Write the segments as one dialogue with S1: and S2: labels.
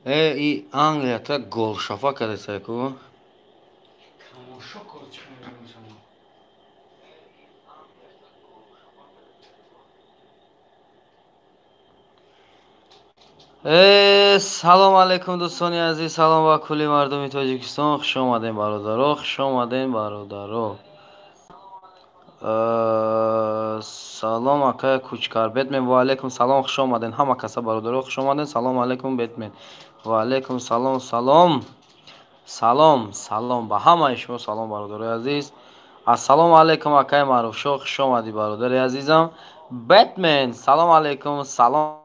S1: И Англията голшафа къде са еко? Салом алейкум, дӯстони азиз, салом ба кулли мардуми Тоҷикистон. Хуш омадем, бародаро, хуш омадем, бародаро. Салом, акай Кучкар Бетмен. Ва алейкум салом, хуш омаден ҳама каса, бародаро, хуш омаден. Салом алейкум, Бетмен. Ва алейкум салом, салом, салом, салом ба ҳамаи шумо, салом, бародарои азиз. Ассалому алейкум, акай Маъруфшоҳ, хуш омадӣ, бародари азизам. Бетмен, салом алейкум, салом,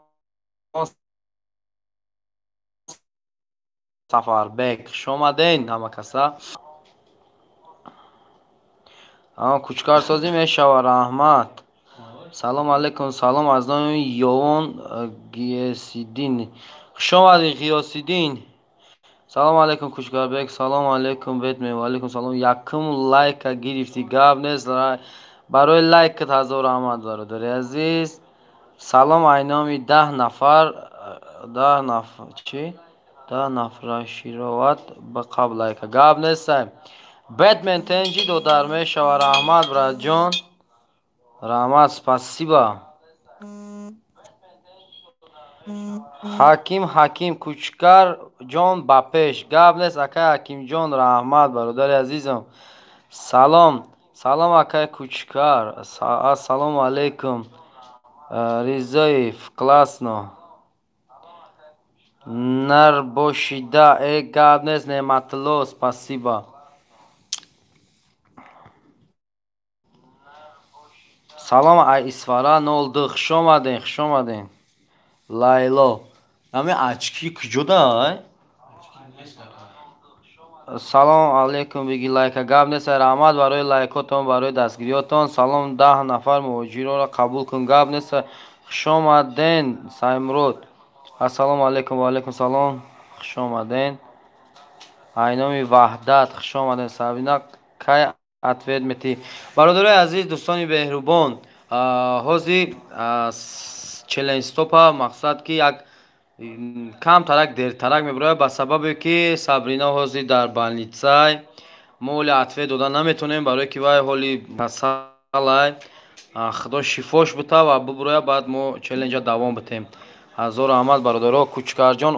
S1: Сафарбек, хуш омаден ҳама каса. Кучкарсозӣ мешава, раҳмат. Салом алейкум, салом аз номи Ёвон Гиёсиддин. Хуш омадӣ, Ғиёсиддин. Салом алейкум, Кучкарбек. Салом алейкум, Бетмен. Ва алейкум салом. Якум лайка гирифтӣ, гап нест. Барои лайкат ҳазор раҳмат, бародари азиз. Салом ай номи 10 нафар, 10 нафар чӣ? 10 нафара широват ба қабл лайка. Гап нест. Бэтмен тенҷи додар мешава, раҳмат, братҷон. Раҳмат, спасибо. Ҳаким, Ҳаким, Кучкар ҷон ба пеш. Гап нест, акай Ҳакимҷон, раҳмат, бародари азизам. Салом, салом, акай Кучкар. Ассалому алейкум. Ризоев, классно. Нарбошида, гап нест, Неъматулло, спасибо. Салом ай Исфара 02, хуш омаден, хуш омаден. Лайло. Ами очки куҷода ай? Салом алейкум, биги лайка. Гап нест, раҳмат барои лайкотон, барои дастгириётон. Салом, 10 нафар муҳоҷирро қабул кун. Гап нест, хуш омаден, Саймурод. Ассалому алейкум, ва алейкум салом, хуш омаден. Айноми Ваҳдат, хуш омаден. Сабина, кай ответ метӣ? Бародарои азиз, дӯстони меҳрубон, ҳозир челлендж стопа мақсад ки як камтарак дертарак мебарояд, ба сабабе ки Сабрина ҳозир дар больницай. Мо ҳоли ответ дода наметонем, барое ки вай ҳоли касалай. Худо шифош бута ва бубурояд, баъд мо челленҷа давом битем. Ҳазор раҳмат, бародаро. Кучкарҷон,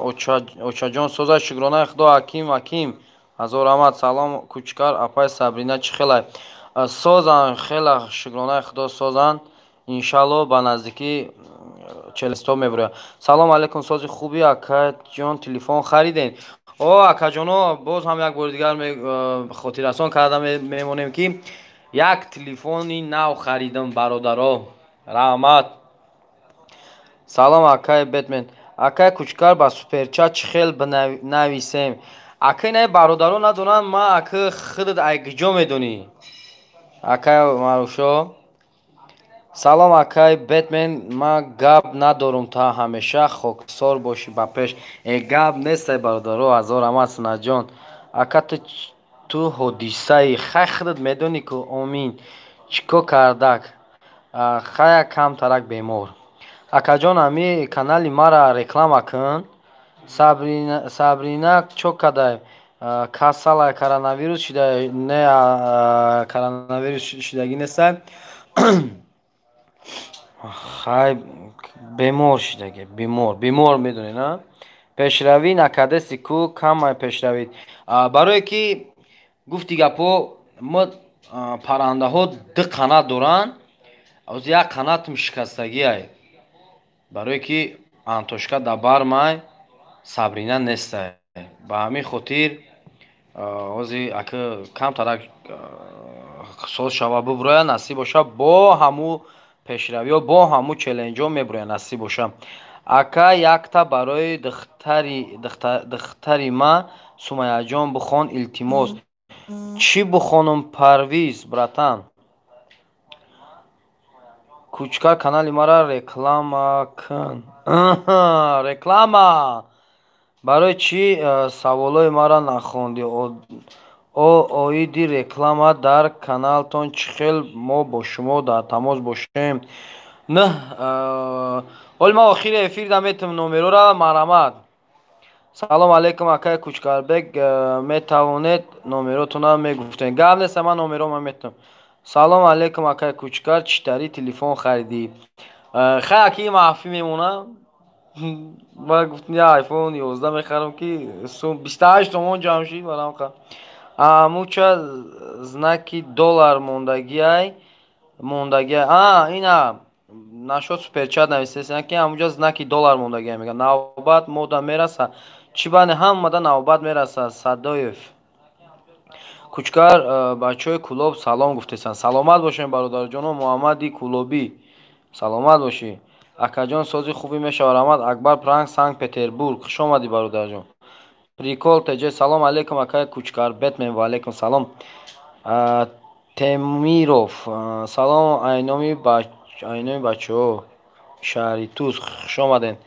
S1: очаҷон, соза, шукронаи Худо. Ҳаким, Ҳаким, ҳазор раҳмат. Салом, Кучкар, апай Сабрина чӣ хелай? Созан, хела, шукронаи Худо, созан. Иншалло ба наздикӣ челлендж мебарояд. Салом алейкум, сози хуби, акаҷон, телефон хариден? О, акаҷоно, боз ҳам як бори дигар хотиррасон карда мемонем, ки як телефони нав харидам, бародаро, раҳмат. Салом, акай Бетмен. Акай Кучкар, ба суперчат чӣ хел бинависем? Акай най бародаро надонанд, ма ака худат ай куҷо медонӣ? Акай Маъруфшо. Салом, акай Бетмен, ма гап надорум, та ҳамеша хоксор бошӣ, ба пеш. Гап нестай, бародаро, ҳазор раҳмат, Сунатҷон. Ака, ту ҳодисаи, хай худат медонӣ ку, омин. Чӣ кор кардак? Хая камтарак бемор. Акаҷон, ами канали мара реклама кун. Сабрина чо кадай? Касалай, коронавирус шида? Не, коронавирус шидагӣ нестай. Хай бемор шидаги, бемор, бемор медонӣ, на? Пешравӣ накардаси ку, камай пешравӣ. Барое ки гуфти гапҳо, мо паррандаҳо ду қанат доранд, оз як қанатм шикастагиай. Барое ки Антошка дар бармай, Сабрина нестай. Ба ҳамин хотир ози ака камтарак соз шава, бубурояд, насиб боша, бо ҳаму пешравиҳо, бо ҳаму челленҷҳо мебурояд, насиб боша. Ака, якта барои духтари ма Сумаяҷон бихон, илтимос. Чӣ бихонум, Парвиз, братан? Кучкар, канали мара реклама кун. Реклама. Барои чӣ саволои мара нахондӣ? Оиди реклама дар каналтон чӣ хел мо бо шумо дар тамос бошем? На, ҳоли ман охири эфир да метавонам номерора, марҳамат. Салом алейкум, акай Кучкарбек, метавонед номеротонам мегуфтед? Гап нест, ман номерома метавонам. Салом алейкум, акай Кучкар, чӣ тари телефон харидӣ? Хай, аки маҳфӣ мемонам. Ман гуфтам, я айфон 11 мехарам, ки 28 сомон ҷамъ шид барам. Амуча знаки доллар мондагиай, мондагиай. А ина нашод, суперчат нависесан, ки ҳамуҷа знаки доллар мондагиай, мега, навбат мода мераса. Чӣ бане, ҳамада навбат мераса. Садоев Кучкар, бачаҳои Кулоб салом гуфтесан. Саломат бошем, бародарҷоно. Муҳаммади Кулобӣ, саломат бошӣ. Акаҷон, сози хубӣ мешавад, раҳмат. Акбар Пранк, Санкт Петербург, хуш омадӣ, бародарҷон. Прикол теҷе, салом алейкум, акай Кучкар Бетмен, ва алейкум салом. Темиров, салом, айноми бачаҳо шаҳри Туз, хуш омадед.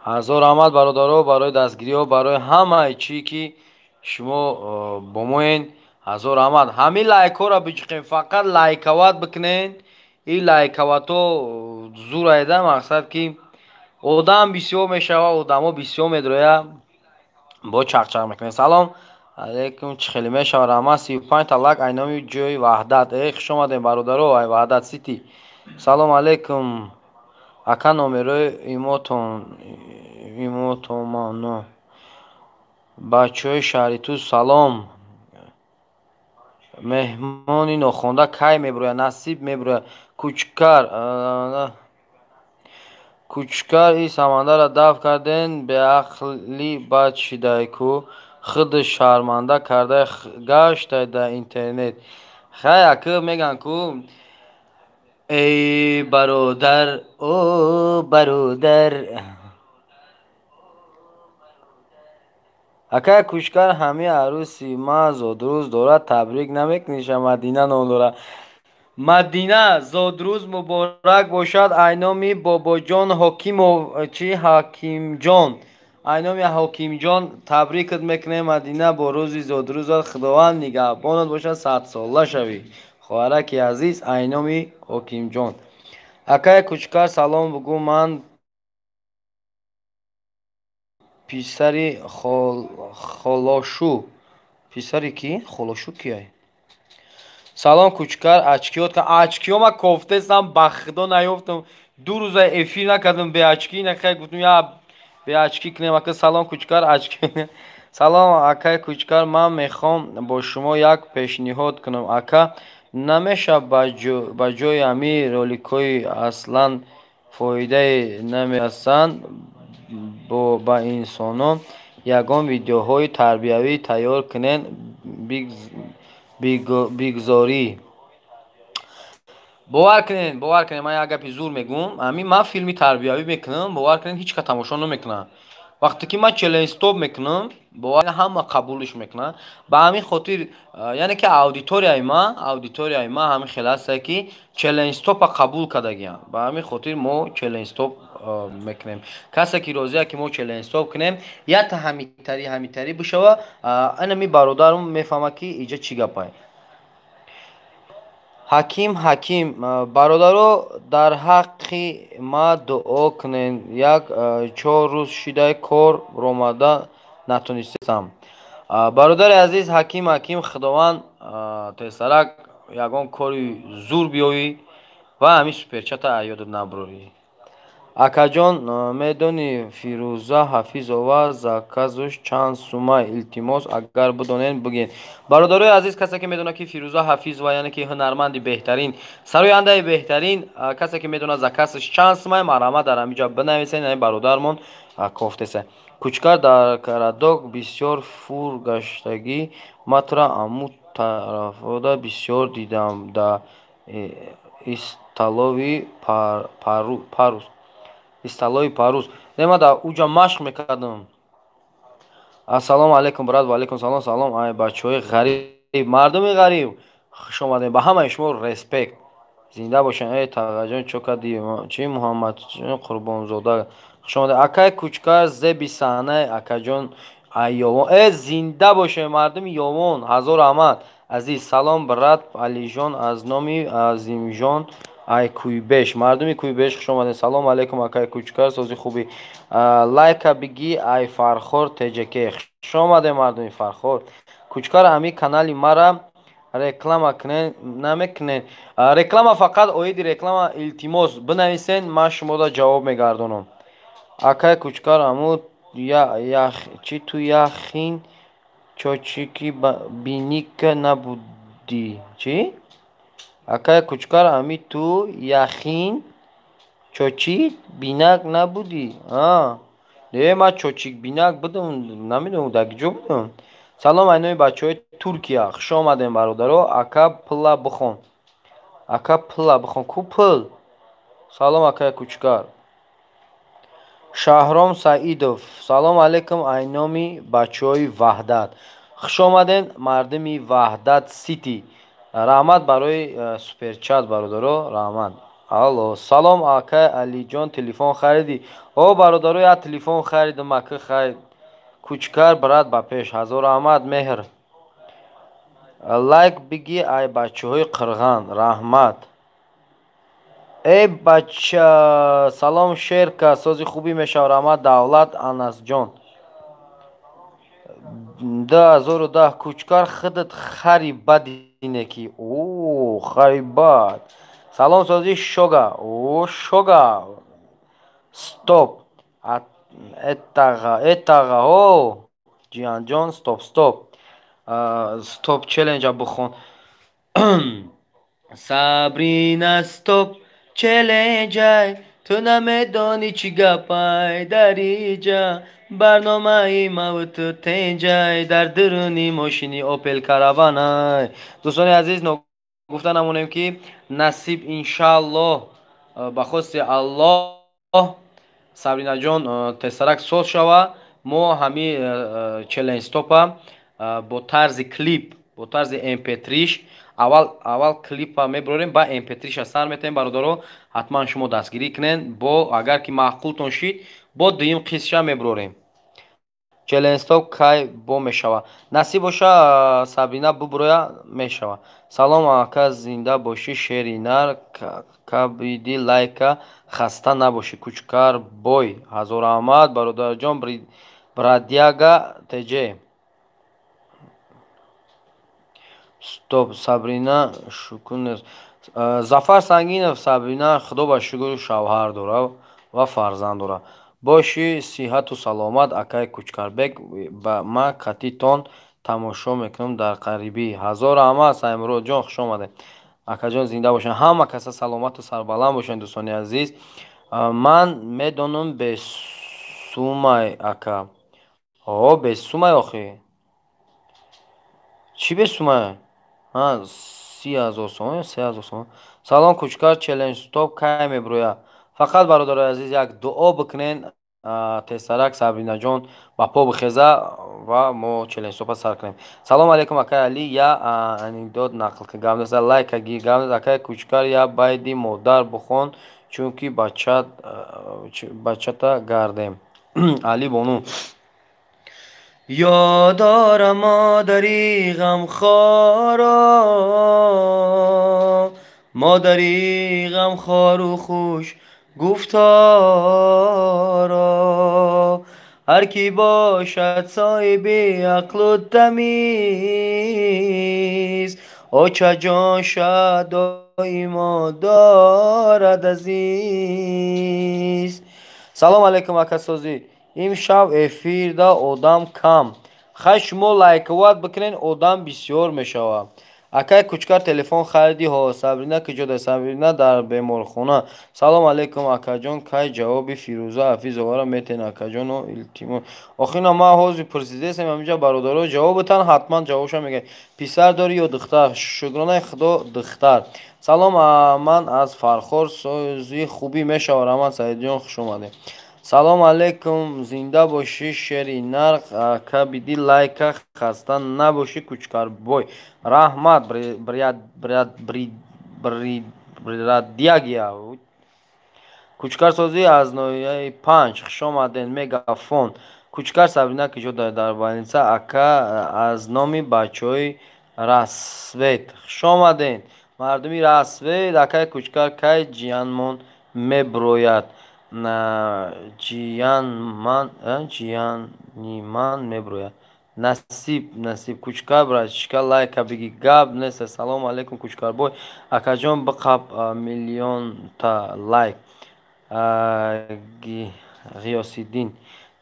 S1: Ҳазор раҳмат, бародаро, барои дастгириҳо, барои ҳамаи чӣ ки шумо бо моен. Ҳазор раҳмат. Ҳамин лайкҳоро биҷиқем, фақат лайкават бикунен. Ин лайкаватҳо зур айда, мақсад ки одам бисёр мешава, одамо бисёр медроя, бо чақчақ мекунем. Салом алейкум, чӣ хеле мешава, раҳмат. 35та лайк айноми ҷои Ваҳдат. Э, хуш омадем, бародаро, ай Ваҳдат Сити. Салом алейкум, ака, номерои имотон, имотомано. Бачаҳои шаҳри Туз салом. Меҳмони нохонда кай мебирояд? Насиб, мебирояд. Кучкар, Кучкар, и Самандарро дафт карден, беақлӣ бад шидай ку, худ шарманда карда гаштай дар интернет. Хай, акы меган ку, эй бародар, о бародар. Акай Кучкар, ҳамин арӯси ма зодрӯз дорад, табрик намекуниша? Мадина ном дорад. Мадина, зодрӯз муборак бошад. Айноми бобоҷон Ҳокимов, чи Ҳакимҷон, айноми Ҳокимҷон табрикат мекунем, Мадина, бо рӯзи зодрӯзат. Худованд нигаҳбонат бошад, садсола шавӣ, хоҳараки азиз, айноми Ҳокимҷон. Акай Кучкар, салом бугӯ, ман писари Холошу. Писари ки? Холошу кияй? Салом, Кучкар, очкиёт, очкиё ма кофтесам, ба худо наёфтам. 2 рӯза эфир накардам бе очки, нахай, гуфтам, я бе очки кунем. Ака, салом, Кучкар, очки. Салом, акай Кучкар, ман мехоҳам бо шумо як пешниҳод кунам. Ака, намешавад ба ҷои ҳамин роликҳои аслан фоидае намерасанд ба инсонон, ягон видеоҳои тарбиявӣ тайёр кунен, бигзорӣ? Бовар кунед, бовар кунед, ман як гапи зур мегӯм. Ҳамин ман филми тарбиявӣ мекунам, бовар кунед, ҳеҷ ка тамошо намекунад. Вақте ки ман челлендж стоп мекунам, бовар ҳама қабулш мекунад. Ба ҳамин хотир, яъне ки аудиторияи ма ҳамин хел ҳаста, ки челлендж стопа қабул кардагиям. Ба ҳамин хотир мо челлендж стоп мекунем. Касе ки розия, ки мо челлендж стоп кунем, якта ҳамитарӣ, ҳамитарӣ бишава, инами бародарам мефаҳмад, ки иҷа чӣ гапае. Ҳаким, Ҳаким, бародаро, дар ҳаққи ма дуо кунед, як 4 рӯз шидай кор ромада натонистам. Бародари азиз Ҳаким, Ҳаким, Худованд тезтарак ягон кори зур биёвӣ ва ҳамин суперчата ёдат набурорӣ. Акаҷон, медонӣ, Фирӯза Ҳафизова заказуш чанд сума? Илтимос, агар бидонед, бигӯед. Бародарои азиз, касе ки медонад, ки Фирӯза Ҳафизова, яъне ки ҳунарманди беҳтарин, сарояндаи беҳтарин, касе ки медонад заказаш чанд сума, марҳамат, дар ҳамин ҷо бинависед, ҳамин бародармон кофтеса. Кучкар, дар Карадок бисёр фур гаштагӣ, матра аму тарафода бисёр дидам, да исталови Парус, исталои Парус. Не, ма дар уҷа машқ мекардам. Ассалому алайкум, брат. Ва алайкум салом. Салом, ай бачаҳои ғариб, мардуми ғариб, хуш омадем. Ба ҳамаи шумо респект. Зинда бошен. Эй, тағаҷон, чо кардӣ? Чи Муҳаммадҷон Қурбонзода, хушомадед. Акай Кучкар, зеби саҳнаи акаҷон Айёвон. Э, зинда бошед, мардуми Ёвон, ҳазор раҳмат. Азиз, салом, брат Алиҷон, аз номи Азимҷон ай Куйбеш. Мардуми Куйбеш, хуш омадед. Салом алейкум, акай Кучкар, сози хубӣ? Лайка бигӣ, ай Фархор ТЖК. Хуш омадед, мардуми Фархор. Кучкар, ҳами канали мара реклама кунен, намекунен? Реклама фақат оиди реклама, илтимос, бинависен, ман шуморо ҷавоб мегардонам. Акай Кучкар, аму чи ту яхин чочики биника набудӣ, чӣ? Акай Кучкар, ами ту яхин чочик бинак набудӣ? Не, ман чочик бинак будам, намедонам, дар куҷо будам. Салом айнои бачаҳои Туркия, хуш омадем, бародаро. Ака, пула бихон, ака, пула бихон. Ку пул? Салом, акай Кучкар. Шаҳром Саидов, салом алейкум, айноми бачаҳои Ваҳдат. Хуш омадем, мардуми Ваҳдат Сити. Раҳмат барои суперчат, бародаро, раҳмат. Алло, салом, акай Алиҷон, телефон харидӣ? О, бародаро, як телефон харидам, ака, хайр. Кучкар, брат, ба пеш. Ҳазор раҳмат, Меҳр. Лайк бигӣ, ай бачаҳои Қирған, раҳмат. Эй бача, салом, шерка, сози хубӣ мешавад? Раҳмат, Давлат Анасҷон. 2010. Кучкар, худат хари бадине ки о хари бад. Салом, сози шога, о шога, стоп, этага, этага, о ҷиянҷон, стоп, стоп, стоп, челленҷа бихон. Сабрина, стоп челленҷай, ту намедонӣ чӣ гапай дариҷа, барномаи маву ту тенҷай, дар дуруни мошини Опел Караванай. Дӯстони азиз, гуфта намонем, ки насиб, иншааллоҳ, ба хости Аллоҳ, Сабринаҷон тезтарак соз шава, мо ҳами челлендж стопа бо тарзи клип, бо тарзи mp3-ш, аввал аввал клипа мебурорем, ба mp3-ша сар метаҳем. Бародаро, ҳатман шумо дастгирӣ кунед. Бо агар ки маъқултон шид, бо дуюм қисмша мебурорем. Челлендж стоп кай бо мешава? Насиб боша, Сабрина бубуроя, мешава. Салом, ака, зинда бошӣ, шери нар, кабиди лайка, хаста набошӣ, Кучкар бой. Ҳазор раҳмат, бародарҷон. Бродяга тж, стоп, Сабрина шукун. Зафар Сангинов, Сабрина, худо ба шукр, шавҳар дора ва фарзанд дора. Боши сиҳату саломат, акай Кучкарбек, ма катитон тамошо мекунам дар қарибӣ. Ҳазор раҳмат, Саймуродҷон, хуш омадед. Акаҷон, зинда бошед, ҳама каса саломату сарбаланд бошед, дӯстони азиз. Ман медонам, бесумай, ака. О, бесумай, охи чӣ бесумай? 30 000 сомон ё 3000 сомон. Салом, Кучкар, челлендж стоп кай мебурояд? Фақат, бародарои азиз, як дуо бикунен, тезтарак Сабринаҷон ба по бихеза ва мо челлендж стопа сар кунем. Салом алейкум, акай Али, я анекдот нақл кун. Гап неста, лайка ги, гап нест. Акай Кучкар, я байди модар бухон, чунки бачата гардем. Али бону. Ёдора модари ғамхоро, модари ғамхору хуш гуфторо, ҳар кӣ бошад соҳиби ақлу тамиз, очаҷон доимо дорад азиз. Салом алейкум, акасозӣ. Имшаб эфирда одам кам. Хай, шумо лайковать бикунед, одам бисёр мешавад. Акай Кучкар, телефон харидӣ? Ҳо. Сабрина куҷода? Сабрина дар беморхона. Салом алейкум, акаҷон, кай ҷавоби Фирӯза Ҳафизоваро метен, акаҷону, илтимос. Охина ман ҳозир пурсидесем ҳаминҷа, бародаро, ҷавобатан ҳатман ҷавобша мегӯяд. Писар дорӣ ё духтар? Шукронаи Худо, духтар. Салом, ман аз Фархор, сози хубӣ мешавад? Раҳмат, Саидҷон, хуш омадед. Салом алейкум, зинда бошӣ, шери нар, кабиди лайка, хаста набошӣ, Кучкарбой. Раҳмат. Бродягия. Кучкарсозӣ аз ноҳияи 5, хуш омаден. Мегафон. Кучкар, Сабрина киҷо дар больница? Ака, аз номи бачаҳои Рассвет, хуш омаден, мардуми Рассвет. Акай Кучкар, кай ҷиянмон меброяд? Ҷияни ман меброяд, насиб, насиб. Кучкар, братишка, лайка биги. Гап нест. Салому алейкум, Кучкарбой акаҷон, биқаб миллионта лайк. Ғиёсиддин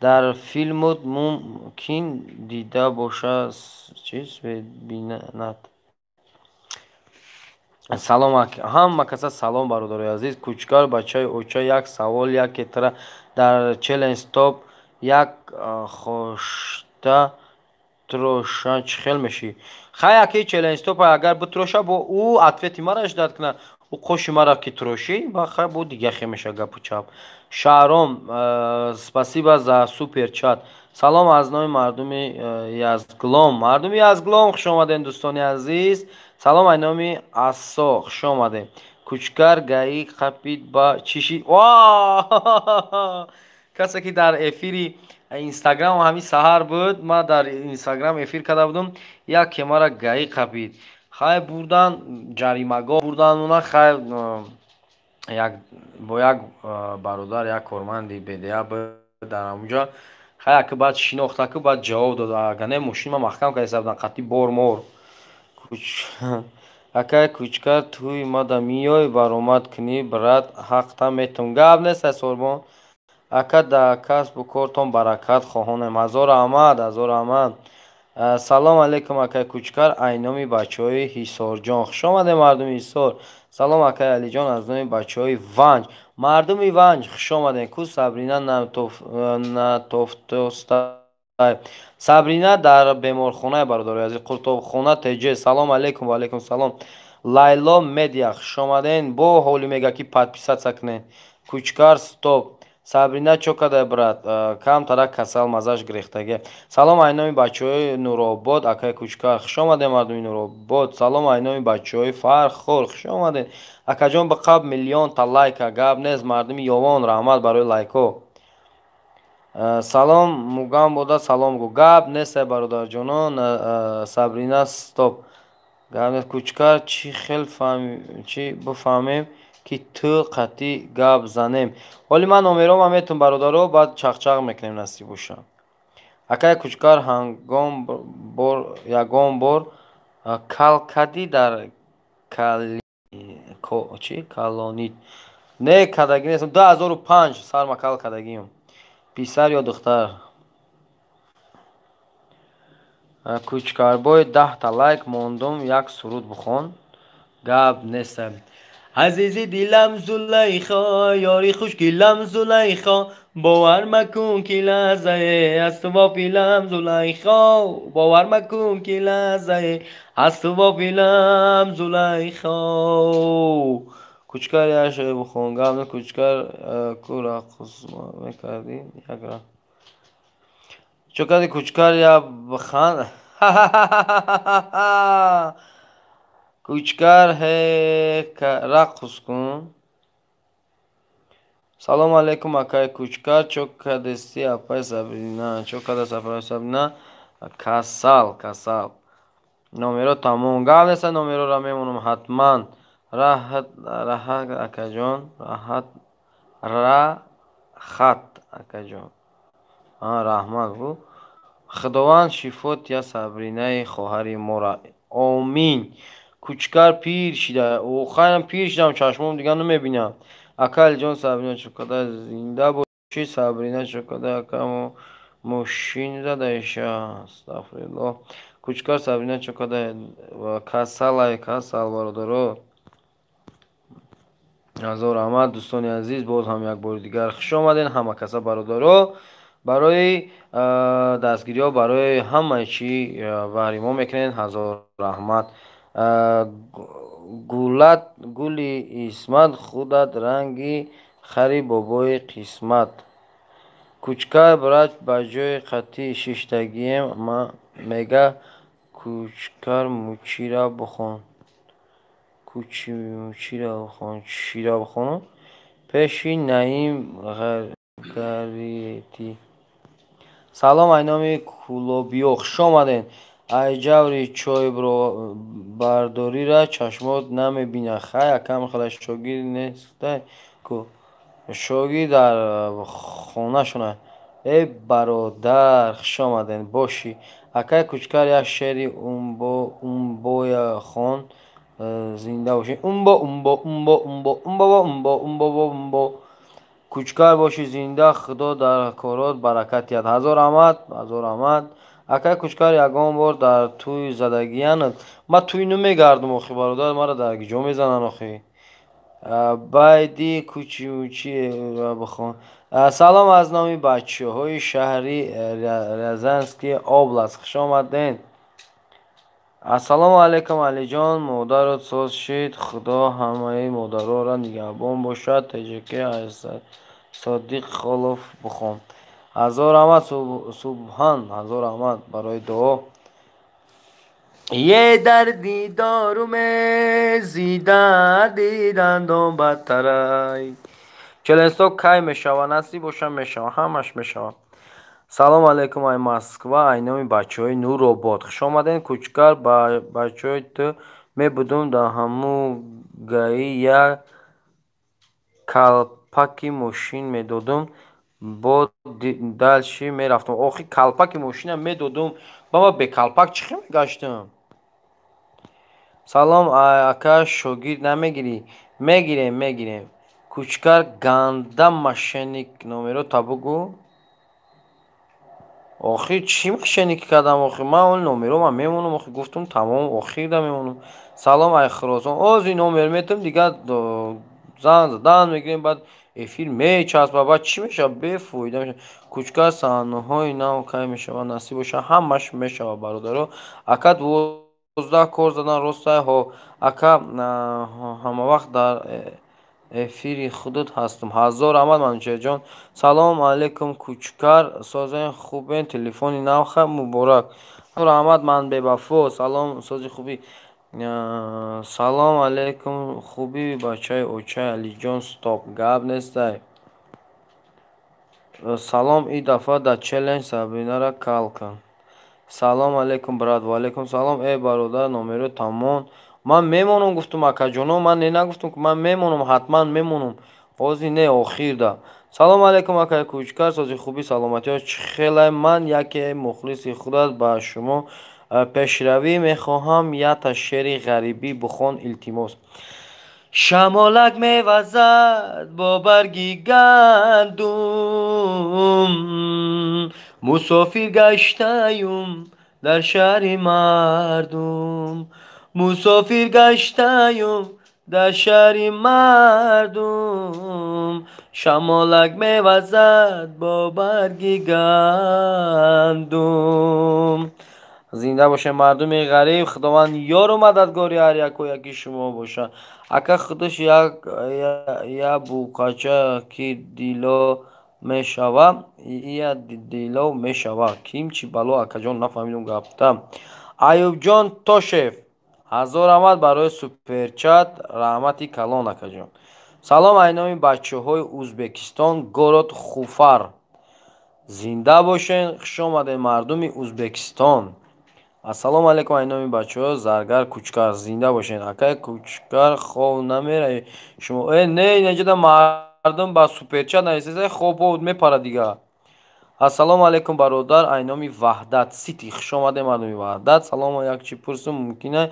S1: дар филмут мумкин дида боша, чи бинад. Салом ҳама каса, салом, бародарои азиз. Кучкар, бачаи оча, як савол: яке тара дар челлендж стоп як хошта троша, чӣ хел мешӣ? Хай, аки челлендж стоп агар битроша, бо ӯ ответи мара ждать кунад. Ӯ қоши мара ки трошӣ, ба хай, бо дига хел меша гапу чап. Шаҳром, спасибо за супер чат. Салом аз номи мардуми Язглом. Мардуми Язглом, хуш омадем, дӯстони азиз. Салом аз номи Ассо, хуш омадем. Кучкар, ГАИ қапид ба чиши? Касе ки дар эфири Инстаграм ҳамин саҳар буд, ман дар Инстаграм эфир карда будум, яке мара ГАИ қапид. Хай, бурдан ҷаримагоҳ, бурдан уна. Хай, як бо як бародар, як корманди БДА буд дар ҳамунҷа. Хай, аки баъд шинохтаку, баъд ҷавоб дод. Агар не, мошинма маҳкам карда будан қатъи бор-мор. Акай Кучкар, тӯи мада миёй, баромад кунӣ, брат, ҳақта метум. Гап нест, сорбон ака, дар касбу кортон баракат хоҳонем. Ҳазор раҳмат, ҳазор раҳмат. Салом алейкум, акай Кучкар, айноми бачаҳои Ҳисорҷон. Хуш омадем, мардуми Ҳисор. Салом, акай Алиҷон, аз номи бачаҳои Ванҷ. Мардуми Ванҷ, хуш омадем. Ку Сабрина натофтостай? Сабрина дар беморхонаи, бародарои азиз. Қуртобхона теҷ, салом алейкум. Ва алейкум салом. Лайло Медиа, хуш омадем. Бо ҳоли мега ки подписаться кунед. Кучкар, стоп. Сабрина чо кадай, брат? Камтарак касал, маззаш гирехтаге. Салом айноми бачаҳои Нуробод. Акай Кучкар, хуш омадем, мардуми Нуробод. Салом айноми бачаҳои Фархор, хуш омадем. Акаҷон, биқаб миллионта лайка. Гап нест, мардуми Ёвон, раҳмат барои лайкҳо. Салом, мугам бода, салом гу. Гап нест, бародарҷонон. Сабрина, стоп. Гап нест. Кучкар, чӣ хел чӣ бифаҳмем, ки ту қатъӣ гап занем? Ҳоли ман номерома метум, бародаро, баъд чақчақ мекунем, насиб боша. Акай Кучкар, ҳангом бор ягон бор кал кадӣ дар чи калонит? Не, кадагӣ нестам. 2005 сарма кал кадагиам. Писар ё духтар? Кучкарбой, 10та лайк мондум, як суруд бихон. Гап нест. Азизи дилам Зулайхо, ёри хушгилам Зулайхо, бовар макун, ки лаҳзае аз ту вофилам. Зулайхо, бовар макун, ки лаҳзае аз ту вофилам. Зулайхо. Кучкар, як шеър бихон. Гап. Кучкар, ку рақс мекардӣ? Як чо кардӣ, Кучкар? Я бихан. Кучкар, ҳе, рақс кун. Салому алейкум, акай Кучкар, чо кадести апай Сабрина? Чо кадаст апай Сабрина? Касал, касал. Номеро тамом. Гап неста, номерора мемонам ҳатман. Раҳат, раҳат, акаҷон, раҳат, рахат, акаҷон. Раҳмат гу. Худованд шифо тия Сабринаи хоҳари моро, омин. Кучкар пир шида. Охайрам, пир шидам, чашмом дигар намебинам. Ака Алиҷон, Сабрина чо када? Зинда бошӣ. Сабрина чо када, ака? Мошин задаиша, астағфируллоҳ. Кучкар, Сабрина чо када? Касалай, касал, бародаро. Ҳазор раҳмат, дӯстони азиз. Боз ҳам як бори дигар хуш омаден, ҳама каса, бародаро, барои дастгириҳо, барои ҳамаи чӣ баҳри мо мекунед. Ҳазор раҳмат. Гулат гули исмат, худат ранги хари бобои қисмат. Кучкар, брат, ба ҷои қатъи шиштагием мега. Кучкар, мучира бихон. Кучира бихон, чира бихонам? Пеши Наим Ғариети. Салом, ай номи Кулобиё, хуш омадед. Ай ҷаври чойбардорира чашмот намебинад. Хай, акам, хела шогирд нестай ку, шогирд дар хонашона. Э, бародар, хуш омадед бошӣ. Акай Кучкар, як шеъри умбоя хон, зинда бошӣ. Умбо, умбо, умбо, умбо, умбо, умбо, умбо, умбо. Кучкар, бошӣ зинда, Худо дар корот баракат диҳад. Ҳазор раҳмат, ҳазор раҳмат. Акай Кучкар, ягон бор дар тӯй задагиянат? Ман тӯй намегардам охи, бародар, маро дар гиҷо мезананд охи. Байди кучимучи бихон. Салом аз номи бачаҳои шаҳри Рязанский область, хуш омадед. Ассалому алайкум, Алиҷон, модарот соз шид, Худо ҳамаи модаронро нигаҳбон бошад. Тҷк аз Содиқ Холов бихон. Ҳазор раҳмат, Субҳан, ҳазор раҳмат барои дуо. Е дарди доруме, зи дарди дандон бадтарай. Челенсто кай мешава? Насиб боша, мешава, ҳамаш мешава. Салом алайкум, ай Москва, ай номи бачаҳои Нуробод, хуш омадед. Кучкар, бачаҳои ту мебудум, дар ҳамун гаи як калпаки мошин медодум, бо дальше мерафтам. Охи, калпаки мошина медодум, ба ма бекалпак чӣ хел мегаштам? Салом, ака, шогирд намегирӣ? Мегирем, мегирем. Кучкар, ганда мошенник, номеро та бугӯ. Охи, чӣ мошенникӣ кардам охи? Ман он номеро мемонам охи, гуфтум, тамом, охирда мемонам. Салом, ай Хуросон. Ози номер метам, дигар занг задан мегирем, баъд эфир мечаспад, баъд чӣ мешавад? Бефоида мешавад. Кучкар, саҳнаҳои нав кай мешавад? Насиб боша, ҳамаш мешавад, бародаро. Ака, 12 кор задан ростай? Ҳо, ака, ҳамавақт дар эфири худат ҳастам. Ҳазор раҳмат, Манучеҳрҷон. Салом алайкум, Кучкар, созен, хубен? Телефони нав муборак. Раҳмат, ман бевафо. Салом, сози, хубӣ? Салом алайкум, хубӣ, бачаи очаи Алиҷон? Стоп, гап нестай. Салом, ин дафъа дар челлендж Сабринара кал кун. Салом алайкум, брат. Ваалайкум салом. Э, бародар, номеро тамом. Ман мемонам, гуфтум, акаҷоно, ман не нагуфтум, ки ман мемонам, ҳатман мемонам. Ҳозир не, охирда. Салом алайкум, акай Кучкар, сози, хубӣ, саломатиҳо чӣ хелай? Ман яке мухлиси худат, ба шумо пешравӣ мехоҳам. Якта шеъри ғарибӣ бихон, илтимос. Шамолак мевазад бо барги гандум, мусофир гаштаюм дар шаҳри мардум, мусофир гаштаюм дар шаҳри мардум, шамолак мевазад бо барги гандум. Зинда бошед, мардуми ғариб, Худованд ёру мададгори ҳар яку яки шумо бошад. Ака, худаш як буқача ки дило мешава, ия дило мешава. Ким чӣ бало, акаҷон, нафаҳмидум гапта. Аюбҷон Тошев, ҳазор раҳмат барои суперчат, раҳмати калон, акаҷон. Салом, ай номи бачаҳои Узбекистон, город Хуфар. Зинда бошед, хуш омадед, мардуми Узбекистон. Ассалому алайкум, ай номи бачаҳо Заргар Кучкар, зинда бошед. Акай Кучкар, хоб намеравед шумо? Э, не, инҷода мардум ба суперчат нависеса, хоб мепарад дигар. Ассалому алайкум, бародар, ай номи Ваҳдат Сити, хуш омадед, мардуми Ваҳдат. Салом, як чӣ пурсум мумкин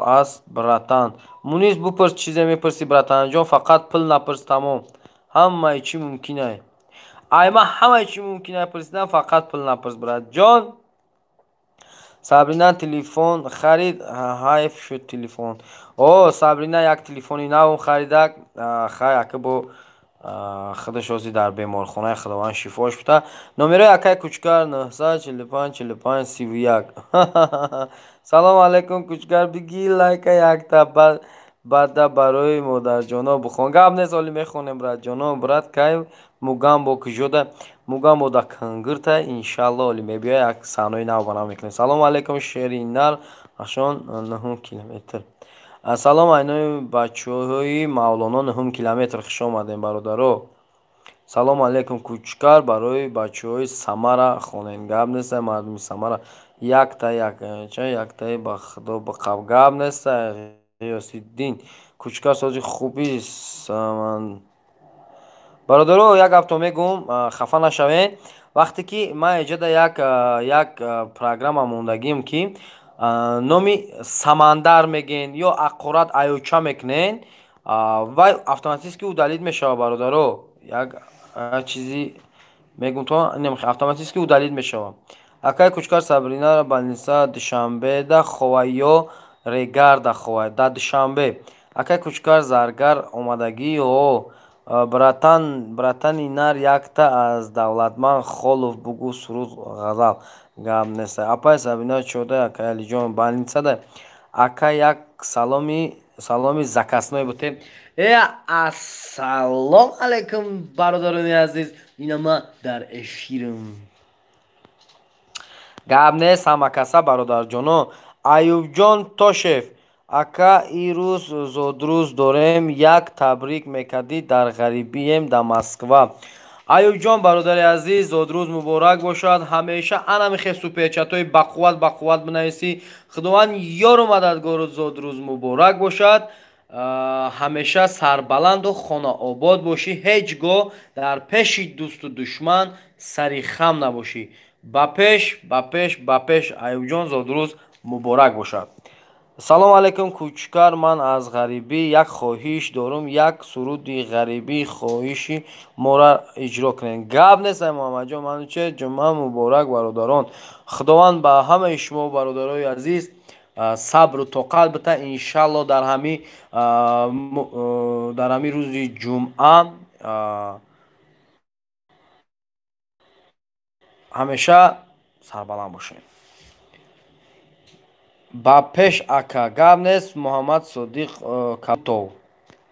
S1: аст, братан? Мунис, бупурс, чизе мепурсӣ, братанҷон, фақат пул напурс, тамом. Ҳамаи чӣ мумкин ай. Ай ма ҳамаи чӣ мумкин ай пурсидан, фақат пул напурс, братҷон. Сабрина телефон харид, ҳайф шуд телефон. О, Сабрина як телефони навм харидак. Хай, ака, бо худаш ҳозир дар беморхонаи, Худованд шифош бита. Номерои акай Кучкар 945 45 31. Салому алайкум, Кучкар, биги лайка якта бада барои модарҷоно бихон. Гап нест, оли мехонем, братҷоно. Брат, кай Мугамбо куҷода? Мугамбо да Кангирта, иншалло, оли мебиёя, як саҳнаи нав ба нав мекунем. Салому алайкум, шери нар ашон 9 километр. Салом айнои бачаҳои Мавлоно, нуҳум километр, хуш омадем, бародаро. Салом алейкум, Кучкар, барои бачаҳои Самара хонем. Гап неста, мардуми Самара. Якта як ча яктаи ба худо биқаб. Гап неста, Ғиёсиддин. Кучкар, сози хуби саман. Бародаро, як гапто мегӯм, хафа нашавед. Вақте ки ман эҷода як программа мондагием, ки номи Самандар мегӯен ё аққорат аёча мекунен, вай автоматически удалить мешавад, бародаро. Як чизи мегӯм, то автоматически удалить мешавад. Акай Кучкар, Сабринара больница Душанбеда хова ё Регарда хова? Да Душанбе. Акай Кучкар, заргар омадагӣ? О, братан, братани нар, якта аз Давлатманд Холов бугӯ, суруд ғазал. Гап неста. Апай Сабрина чода, акай Алиҷон больницада. Ака, як саломи заказной бутем. Э, ассалому алайкум, бародарони азиз, ина ма дар эфирам. Гап нест, ҳама каса, бародарҷоно. Аюбҷон Тошев, ака, ирӯз зодрӯз дорем, як табрик мекардӣ, дар ғарибием, дар Москва. Аюбҷон, бародари азиз, зодрӯз муборак бошад. Ҳамеша анамихе суперчатҳои бақувват бақувват бинависӣ. Худованд ёру мададгору. Зодрӯз муборак бошад, ҳамеша сарбаланду хонаобод бошӣ, ҳеҷ гоҳ дар пеши дӯсту душман сари хам набошӣ. Ба пеш, ба пеш, ба пеш, Аюбҷон, зодрӯз муборак бошад. Салом алейкум, Кучкар, ман аз ғарибӣ як хоҳиш дорум, як суруди ғарибӣ хоҳиши моро иҷро кунед. Гап нест, ай Муҳаммадҷон Манучер. Ҷумъа муборак, бародарон. Худованд ба ҳамаи шумо, бародарои азиз, сабру тоқат бита. Иншалло, дар ҳами рӯзи ҷумъа ҳамеша сарбаланд бошед. Ба пеш, ака. Гап нест, Муҳаммад Содиқ Кабутов,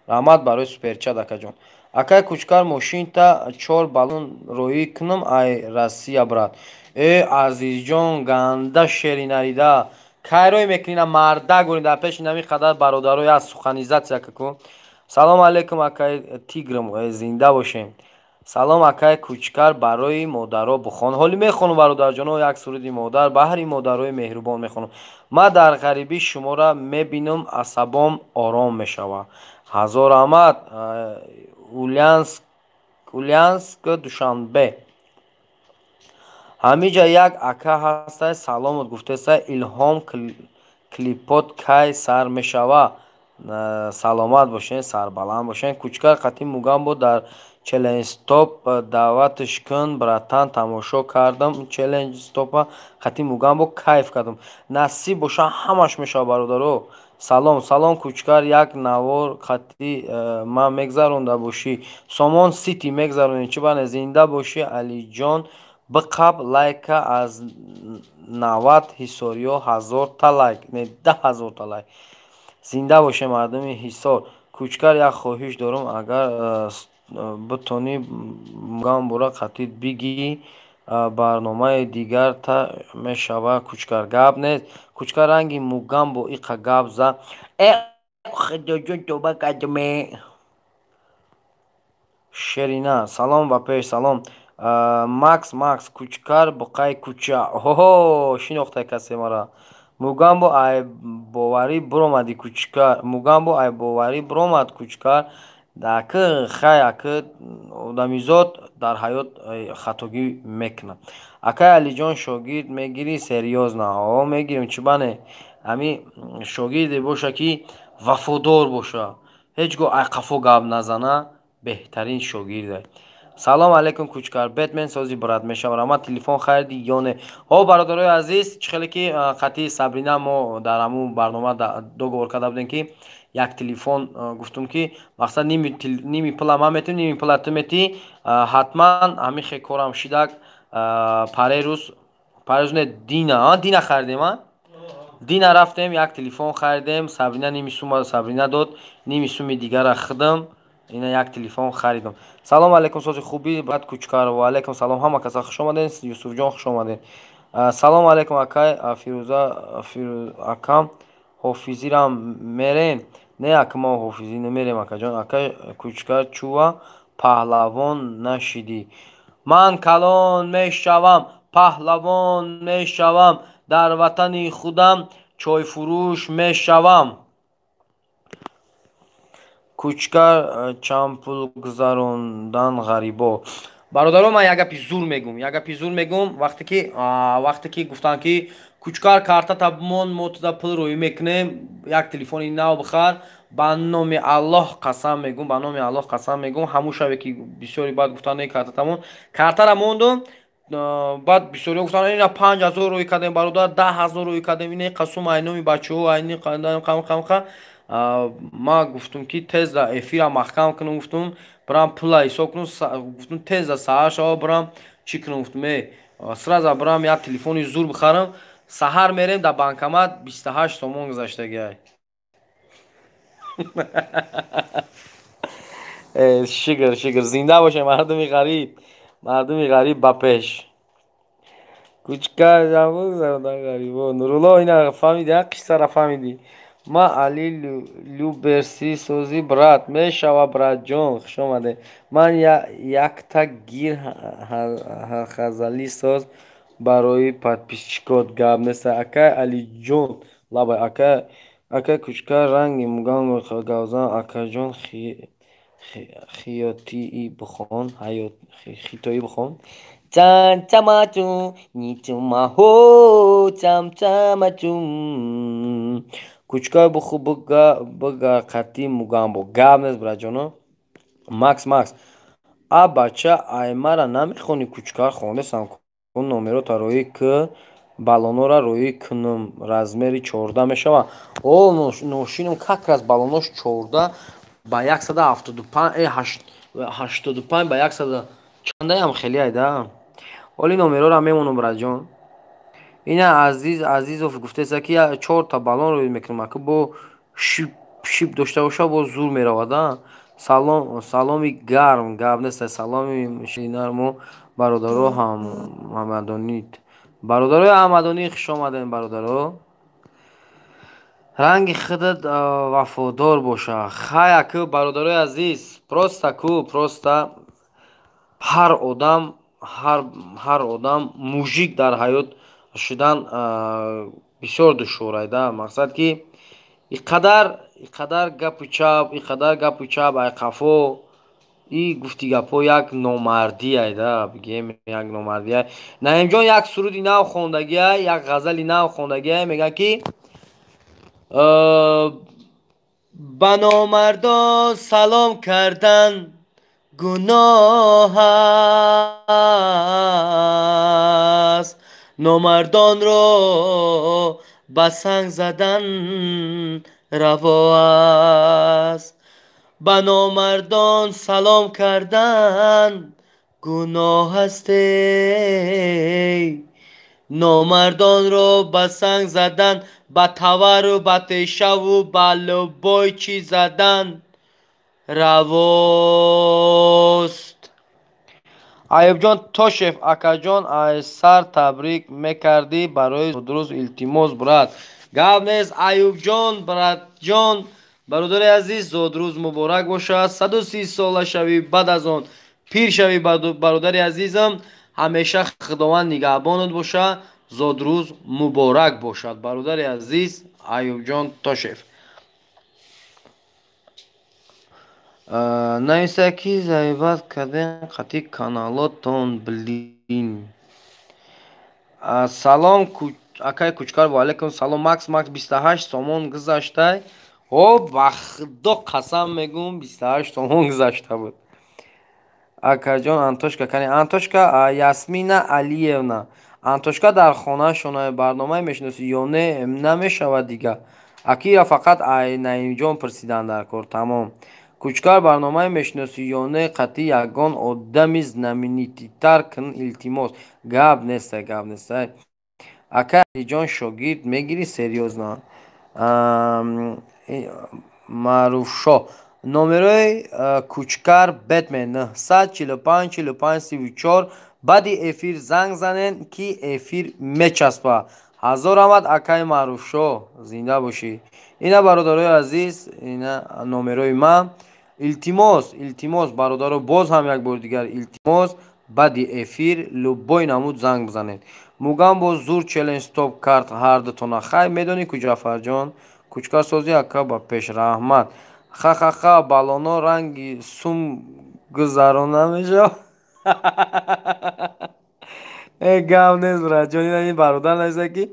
S1: раҳмат барои суперчат, акаҷон. Акай Кучкар, мошинта чор баллон роӣ кунам ай Россия, брат. Э, Азизҷон, ганда шери нарида, кай рӯй мекунӣ? Мардак бурем дар пеши нами қадар бародарои аз суханизация каку. Салому алейкум, акай Тигрм, зинда бошем. Салом, акай Кучкар, барои модаро бухон. Ҳоли мехонам, бародарҷоно, як суруди модар баҳри модарои меҳрубон мехонам. Ман дар ғарибӣ шуморо мебинам, асабом ором мешавад. Ҳазор раҳмат. Ульянск, Душанбе. Ҳамиҷа як ака ҳастай, саломот гуфтесай. Илҳом, клипот кай сар мешава? Саломат бошен, сарбаланд бошен. Кучкар, қатӣ Мугамбо дар челлендж стоп даъватш кун, братан. Тамошо кардам челлендж стопа қатӣ Мугамбо, кайф кардам. Насиб боша, ҳамаш мешава, бародаро. Салом, салом, Кучкар, як навор қатӣ ман мегзаронда бошӣ. Сомон Сити мегзаронем, чӣ бане. Зинда бошӣ, Алиҷон. Биқаб лайка, аз 90 ҳисориё ҳазорта лайк, не, 10 000-та лайк. Зинда боше мардуми Ҳисор. Кучкар, як хоҳиш дорам, агар битонӣ, Мугамбора қатӣ бигӣ, барномаи дигарта мешава. Кучкар, гап нест. Кучкар, ранги Мугамбо иқа гап за. Э, худоҷон, тоба кардаме. Шерина, салом, ба пеш. Салом, Макс, Макс. Кучкар, буқаи куча. Ҳоҳо, шинохтай касе мара. Мугамбо ай боварӣ биромади, Кучкар. Мугамбо ай боварӣ биромад, Кучкар. Акы хай, акы одамизод дар ҳаёт хатогӣ мекунад. Акай Алиҷон, шогирд мегирӣ? Серьёзно? О, мегирем, чӣ бане. Ҳами шогирде боша, ки вафодор боша, ҳеҷ гоҳ ай қафо гап назана, беҳтарин шогирде. Салом алейкум, Кучкар. Бетмен сози, брат, мешавам. Раҳмат. Телефон хариди ё не? Ҳо, бародарои азиз, чӣ хеле ки қатъи Сабрина мо дар ҳамун барнома договор карда будем, ки як телефон, гуфтум, ки мақсад ними пула ман метиҳам, ними пула ту метиҳӣ. Ҳатман ҳамин хе корам шидак. Парерӯз, парерӯз не, дина харидем. А дина рафтем, як телефон харидем. Сабрина ними сума Сабрина дод, ними суми дигара худам ина як телефон харидам. Салом алейкум, сози хуби, брат Кучкар. Ва алейкум салом, ҳама каса хуш омаден. Юсуфҷон, хуш омаден. Салом алейкум, акай Фирӯза, акам. Ҳофизирам мерем? Не, ака, мо ҳофизӣ намерем, акаҷон. Ака Кучкар, чува паҳлавон нашидӣ? Ман калон мешавам, паҳлавон мешавам, дар ватани худам чойфурӯш мешавам. Кучкар чанд пул гузарондан ғарибо? Бародаро, ман як гапи зур мегум, як гапи зур мегум. Вақте ки гуфтанд, ки Кучкар, картата бимон, мо туда пул рӯӣ мекунем, як телефони нав бихар, ба номи Аллоҳ қасам мегум, ба номи Аллоҳ қасам мегум, ҳамун шаве ки бисёри баъд гуфтанд, картатамон, картара мондум. Баъд бисёриҳо гуфтанд, ина 5000 рӯӣ кардем, бародар, 10 000 рӯӣ кардем, ина қасум, ай номи бачаҳо, айни қамқа. Ма гуфтум, ки тезда эфира маҳкам кунам, гуфтум, бирам пула ҳисоб кунам, гуфтум, тезда саҳар шава, бирам чӣ кунам, гуфтум, сразу бирам як телефони зур бихарам. Саҳар мерем дар банкомат, 28 сомон гузаштагиай. Шукр, шукр, зинда боше мардуми ғариб, мардуми ғариб ба пеш. Кучка ғарибо. Нурулло, ина фаҳмиди, қиссара фаҳмидӣ? Ма Али Люберси созӣ, брат, мешава, братҷон, хуш омадед. Ман якта гир хазалӣ соз барои подписчикот. Гап неста, акай Алиҷон, лабай. Акай Кучка, ранги муган гавзан. Акаҷон, хиётии бихон, хитоӣ бихон. Чанчамачу ничумахо чамчамачу. Кучкай буху, бигар қати мугамбо. Гап нест, братҷоно. Макс, Макс, а бача, аймара намехонӣ? Кучкар, хондесам, номерота роӣ к, баллонора роӣ кунум, размери 14 мешава. О, ношинам как раз баллонош 14 ба 175, 85 ба яксада чандаям, хеле айда. Оли номерора мемонам, братҷон. Ина Азиз Азизов гуфтеса, ки чорта баллон рӯй мекунам, ака, бо шип шип дошта боша, бо зур меравад. Салом, саломи гарм. Гап нест, саломи нарму. Бародаро ҳамадонид, бародарои ҳамадонӣ, хуш омадем, бародаро. Ранги худат вафодор боша. Хай, аку, бародарои азиз, просто ку, просто ҳар одам, ҳар одам мужик дар ҳаёт шудан бисёр душворайда. Мақсад, ки иқадар, иқадар гапу чап, иқадар гапу чап, ай қафо и гуфти гапҳо як номардиайда, бигем, як номардиай. Наимҷон як суруди нав хондагиай, як ғазали нав хондагиай, мегӯяд, ки ба номардон салом кардан гуноҳ аст, номардонро ба санг задан раво аст. Ба номардон салом кардан гуноҳ аст, эй, номардонро ба санг задан, ба тавару ба тешаву ба любой чӣ задан равост. Аюбҷон Тошев, акаҷон, айсар табрик мекардӣ барои зодрӯз, илтимос, брат. Гап нест, Аюбҷон, братҷон, бародари азиз, зодрӯз муборак бошад, 130 сола шавӣ, баъд аз он пир шавӣ, бародари азизам, ҳамеша Худованд нигаҳбонат бошад. Зодрӯз муборак бошад, бародари азиз Аюбҷон Тошев. Нависа, ки заебать кардем қати каналотон, блин. Салом, акай Кучкар, ваалайкум салом. Макс, Макс, 28 сомон гузаштай. О, ба Худо қасам мегӯм, 28 сомон гузашта буд. Акаҷон, Антошка кани? Антошка, Ясмина Алиевна, Антошка дар хонаашона. Барномае мешиносӣ ё не? Намешавад дига, акира фақат ай Наимҷон пурсидан дар кор, тамом. Кучкар, барномае мешиносӣ ё не? Қатъи ягон одами знаменитыйтар кун, илтимос. Гап нестай, гап нестай. Ака Алиҷон, шогирд мегирӣ? Серьёзно, Маъруфшоҳ, номерои Кучкар Бетмен 945 45 34. Баъди эфир занг занен, ки эфир мечаспа. Ҳазор раҳмат, акаи Маъруфшоҳ, зинда бошӣ. Ина, бародарои азиз, ина номерои ман. Илтимос, илтимос, бародаро, боз ҳам як бори дигар илтимос, баъди эфир любой намуд занг бизанед. Мугам боз зур челлендж стоп кард ҳардутона. Хай, медонӣ ку, Ҷаъфарҷон, кучкарсозӣ, ака, ба пеш, раҳмат. Ха-ха-ха, баллоно ранги сум гузарона мешавад. Э, гап нест, братҷон. Ина ин бародар нависта, ки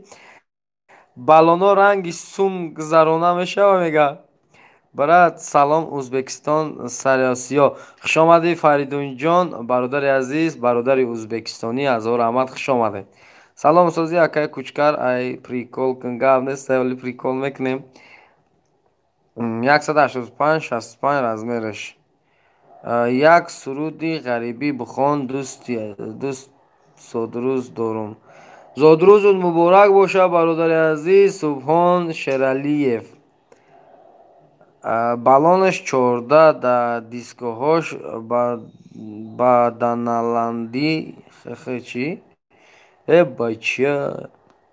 S1: баллоно ранги сум гузарона мешава, мега. Брат, салом, Ӯзбекистон, Сариосиё. Хушомадӣ, Фаридунҷон, бародари азиз, бародари ӯзбекистонӣ, ҳазор раҳмат, хуш омадед. Салом, созӣ, акаи Кучкар, ай прикол кун. Гап нест, оли прикол мекунем. 185, 65 размераш. Як суруди ғарибӣ бихон, дӯсти дӯст, зодрӯз дорум. Зодрӯзут муборак бошад, бародари азиз Субҳон Шералиев. Баллонаш 14, да дискоҳош баданаландӣ чӣ? Э, бача,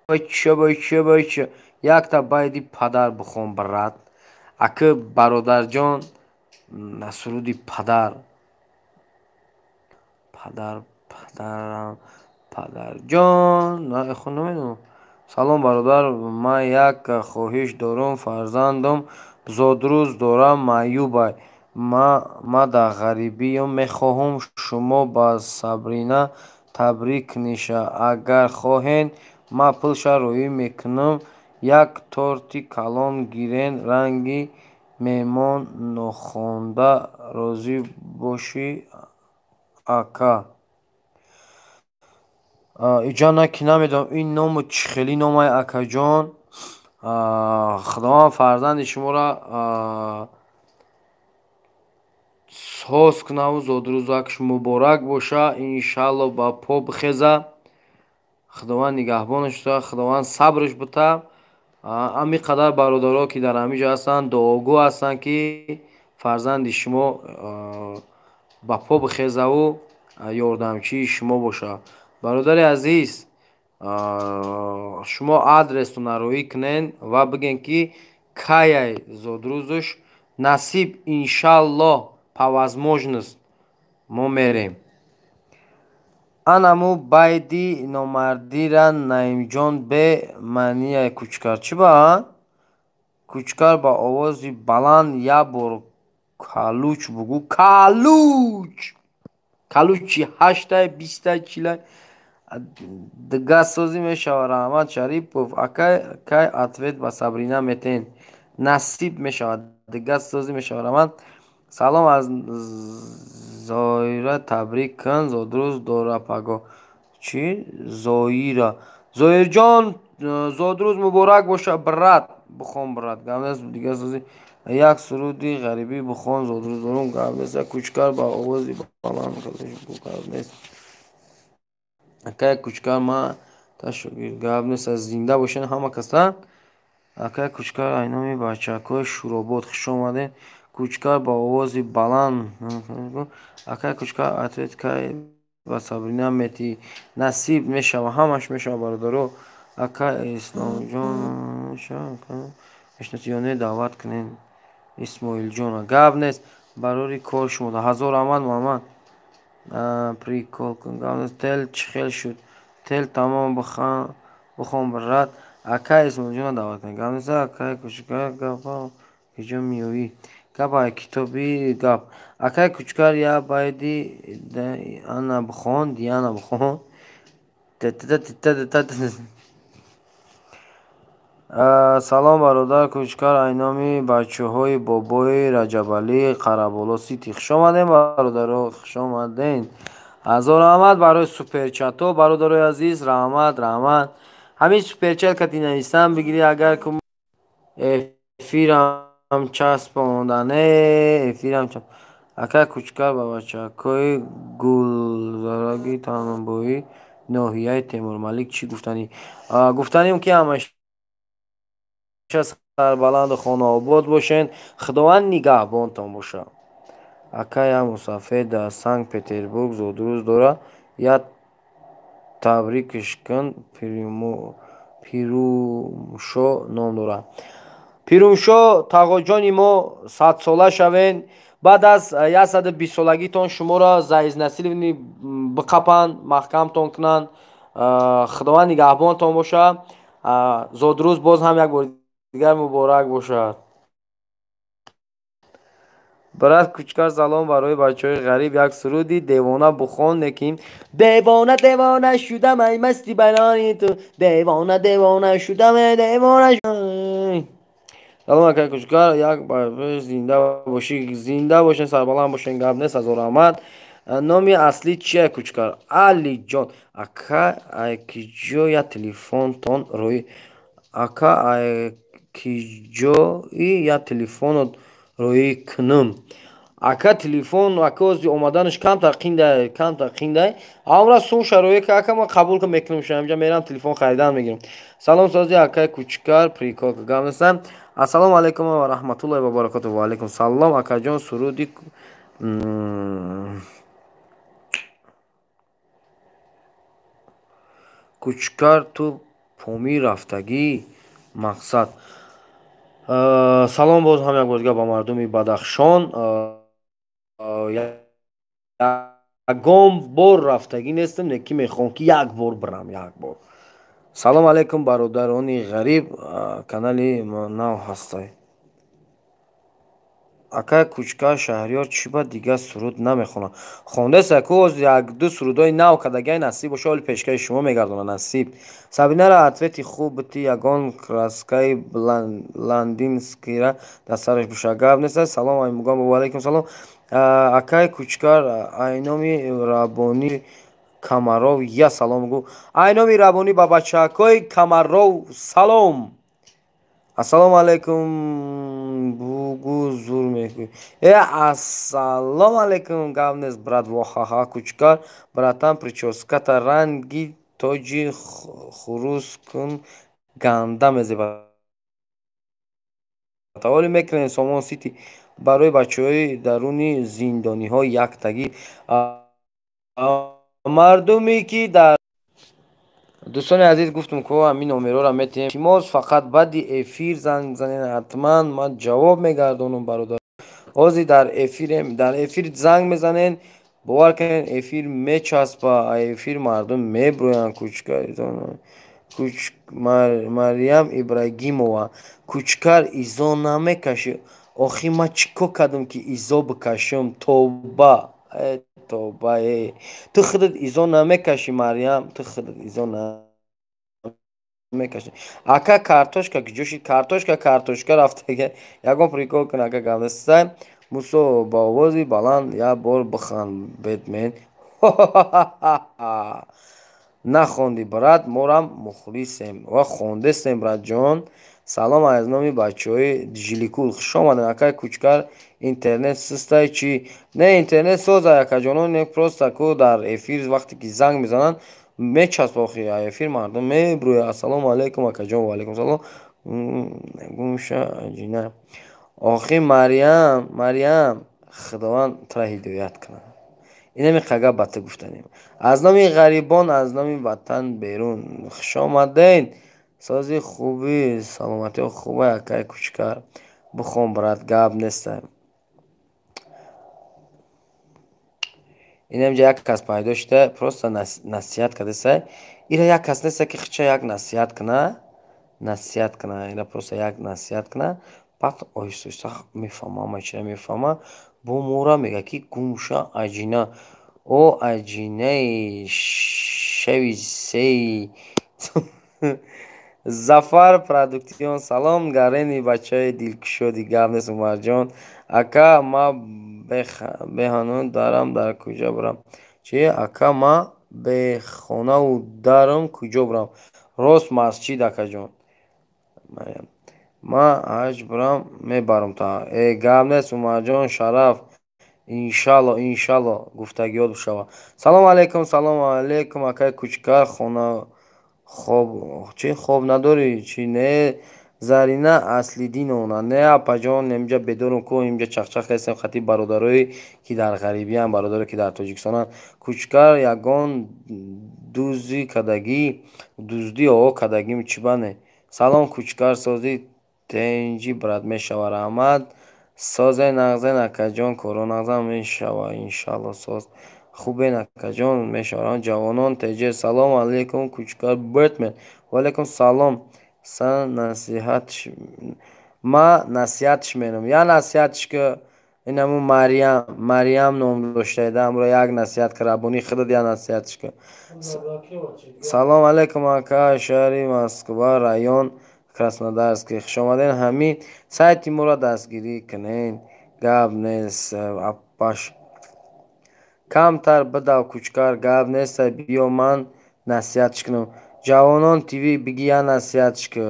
S1: бача, бача, бача, якта байди падар бихон, брат. Ака, бародарҷон, суруди падар, падар, падарам, падарҷон намедонам. Салом, бародар, ман як хоҳиш дорум. Фарзандам зодрӯз дорам, маъюбай. Ма дар ғарибиам, мехоҳам шумо ба Сабрина табрик куниша. Агар хоҳен, ман пулша роӣ мекунам, як торти калон гирен, ранги меҳмон нохонда. Розӣ бошӣ, ака. Иҷа ки намедонам, ин ному чӣ хели номай, акаҷон. Худованд фарзанди шуморо соз кунаву зодрӯзакш муборак боша. Иншалло, ба по бихеза, Худованд нигаҳбонаш шуда, Худованд сабрш бита. Ҳамин қадар бародаро, ки дар ҳамин ҷо ҳастанд, дуогӯ ҳастанд, ки фарзанди шумо ба по бихезаву ёрдамчии шумо бошад. Бародари азиз, шумо адрестона роӣ кунед ва бигӯед, ки каяй зодрӯзаш. Насиб, иншаллоҳ, по возможность мо мерем. Анаму байди номардира Наимҷон бе маънияй. Кучкар чӣ ба? Кучкар, ба овози баланд як бор калуч бугӯ. Калуч, калучи ҳаштай, бистай, чилай, дигасозӣ мешавад. Раҳмат, Шарипов. Акай, кай ответ ба Сабрина метен? Насиб мешавад, дигасозӣ мешавад. Раҳмат. Салом, аз Зоира табрик кун, зодрӯз дора паго. Чӣ? Зоира, Зоирҷон, зодрӯз муборак боша, брат. Бихон, брат, гап нест, дигасозӣ. Як суруди ғарибӣ бихон, зодрӯз дорум. Гап нест. Кучкар, ба овози баланд, гап нест. Акай Кучкар, ма ташогирд. Гап нест, зинда бошен ҳама каса. Акай Кучкар, айноми бачакҳои Шӯробод, хуш омадед. Кучкар, ба овози баланд. Акай Кучкар, ответ кай ба Сабрина метӣ? Насиб мешава, ҳамаш мешава, бародаро. Ака Исломҷон мешиносӣ ё не? Даъват кунед Исмоилҷона. Гап нест, барори кор шумода. Ҳазор раҳмат, Муҳаммад. Прикол кун. Гап нест. Тел чӣ хел шуд? Тел тамом. Бихон, брат. Акай Исмоилҷона даъват кунед. Гап нест. Акай Кучкар, гапа куҷо меоӣ? Гап ай китоби гап. Акай Кучкар, я байди ана бихон, Диана бихон. Салом, бародар Кучкар, айноми бачаҳои бобои Раҷабалӣ, Қараболо Сити. Хуш омадем, бародаро, хуш омадем. Ҳазор раҳмат барои суперчатҳо, бародарои азиз, раҳмат, раҳмат. Ҳамин суперчат кати нависам бигирӣ, агар эфирам часпонда не, эфирам. Акай Кучкар, ба бачакҳои Гулзараги Танобоӣ, ноҳияи Темурмалик, чӣ гуфтанӣ? Гуфтанем, ки ҳамаша сарбаланду хонаобод бошед, Худованд нигаҳбонтон бошад. Акай, як мусафир дар Санкт Петербург зодрӯз дорад, як табрикш кун. Пирумшо ном дорад. Пирумшо тағоҷони мо, 100 сола шавен. Баъд аз 120 солагитон шуморо за изнасилование биқапанд, маҳкамтон кунанд. Худованд нигаҳбонтон бошад. Зодрӯз боз ҳам як бори дигар муборак бошад. Брат Кучкар, салом, барои бачаҳои ғариб як суруди девона бухон. Некин девона девона шудам, ай масти балони ту, девона девона шудам, девона. Салом, акай Кучкар, як зинда бошӣ, зинда бошен, сарбаланд бошен. Гап нест, ҳазор раҳмат. Номи аслӣ чия, Кучкар? Алиҷон. Ака, айкиҷо я телефонтон рӯи, ака, айкиҷои я телефонот рӯӣ кунум? Ака, телефон, ака, ози омаданаш камтар қиндай, камтар қиндай. Амра сумша рӯӣ ка, ака, ман қабул мекунам. Шамҷа мерам, телефон харидан мегирам. Салом, сози, акай Кучкар, прикол, гап нестам. Ассалому алайкум ва раҳматуллоҳи ва баракоту. Ва алайкум салом, акаҷон. Суруди Кучкар, ту Помир рафтагӣ? Мақсад. Салом боз ҳам як бор дигар ба мардуми Бадахшон. Ягон бор рафтагӣ нестам, лекин мехоҳам, ки як бор бирам, як бор. Салом алайкум, бародарони ғариб, канали нав ҳастай. Акай Кучкар, Шаҳриёр чӣ ба дигар суруд намехонад? Хондаест ку, як-ду сурудҳои нав кардагиай. Насиб боша, оли пешкаши шумо мегардонад, насиб. Сабинара, ответи хуб бити, ягон краскаи ландинскийра дар сараш боша. Гап нест. Салом, аймугон. Ва алайкум салом. Акай Кучкар, айноми Рабонӣ Камаров я салом гӯ. Айноми Рабонӣ ба бачакҳои Камаров салом. Ассалому алайкум, бугу, зур мекӯӣ. Э, ассалому алайкум, гап нест, брат. Вохаха, Кучкар братан, прическата ранги тоҷи хурус кун, ганда мезебад. Таволи мекунем. Сомон Сити барои бачаҳои даруни зиндониҳо яктагӣ мардуме ки дар. Дӯстони азиз, гуфтум ко ҳамин номерҳоро метиҳем. Илтимос, фақат баъди эфир занг занед, ҳатман ман ҷавоб мегардонам. Бародар, ҳозир дар эфирем, дар эфир занг мезанед, бовар кунед, эфир мечаспа, эфир мардум меброянд. Мариям Ибрагимова, Кучкар, изо намекашӣ? Охи, ман чӣ кор кардам, ки изо бикашам? Тоба, э тоба, э, ту худат изо намекашӣ, Мариям, ту худат изо намекашӣ. Ака, картошка куҷо шид? Картошка, картошка рафтага. Ягон прикол кун, ака. Гап нестай. Мусо, ба овози баланд як бор биханд, Бетмен. Нахонди, брат, морам мухлисем ва хондестем, братҷон. Салом аз номи бачаҳои Жиликул, хуш омадед. Акай Кучкар, интернет сустай чӣ? Не, интернет созай, акаҷонон, не, просто ку дар эфир вақте ки занг мезананд, мечаспа, охи эфир мардум мебрӯяд. Ассалому алайкум, акаҷон. Ва алайкум салом. Гумша аҷина. Охи, Мариям, Мариям, Худованд тура ҳидоят кунад. Инами қага ба ту гуфтанем. Аз номи ғарибон, аз номи ватан берун, хуш омадед. Сози, хуби, саломатиҳо хуба? Акай Кучкар, бихон, брат. Гап неста. Инамҷа як кас пайдо шуда, просто насиҳат кардеса. Ира як кас неста, ки хича як насиҳат куна, насиҳат куна. Ира просто як насиҳат куна, баъд оҳиста оҳиста мефаҳма, ҳама чира мефаҳма. Бо мора мега, ки гумша аҷина, о аҷинаи шави сеи. Зафар Продуктион, салом, гарени бачаи дилкушоди. Гап нест, Умарҷон. Ака, ма бехону дарам, дар куҷо бурам? Чи, ака, ма бехонаву дарам, куҷо бурам? Рост масҷид, акаҷон. Ма ҳаҷ бурам, мебарам та. Э, гап нест, Умарҷон, шараф. Иншалло, иншалло, гуфтагиёт бишава. Салому алайкум, салому алайкум, акай Кучкар, хона хоб чӣ, хоб надорӣ чӣ? Не, Зарина Аслидиновна, не, апаҷон, инҷа бедорум ку, инҷа чахчах кардем хати бародарое, ки дар ғарибиянд, бародарое, ки дар Тоҷикистонанд. Кучкар, ягон Дузди кадагӣ, дуздӣ о кадагим чӣ бане. Салом, Кучкар, сози тенҷи, брат, мешава, раҳмат. Созе нағзен, акаҷон, коро нағзам мешава, иншалло. Соз хубен, акаҷон, мешава. Ҷавонон теҷе. Салом алейкум, Кучкар Бэтмен. Ваалейкум салом. Са насиҳатш, ма насиҳатш менам, я насиҳатш ки инаму Мариям, Мариям ном доштаида, амро як насиҳат ки рабонӣ худат я насиҳатш ки. Салом алейкум, ака, шаҳри Москва, район Краснодарский, хушомаден. Ҳамин сайти моро дастгирӣ кунен, гап нест. Апаш, камтар бидав, Кучкар, гап нест, биё, ман насиҳатш кунам. Ҷавонон ТВ, биги, я насиҳатш ки.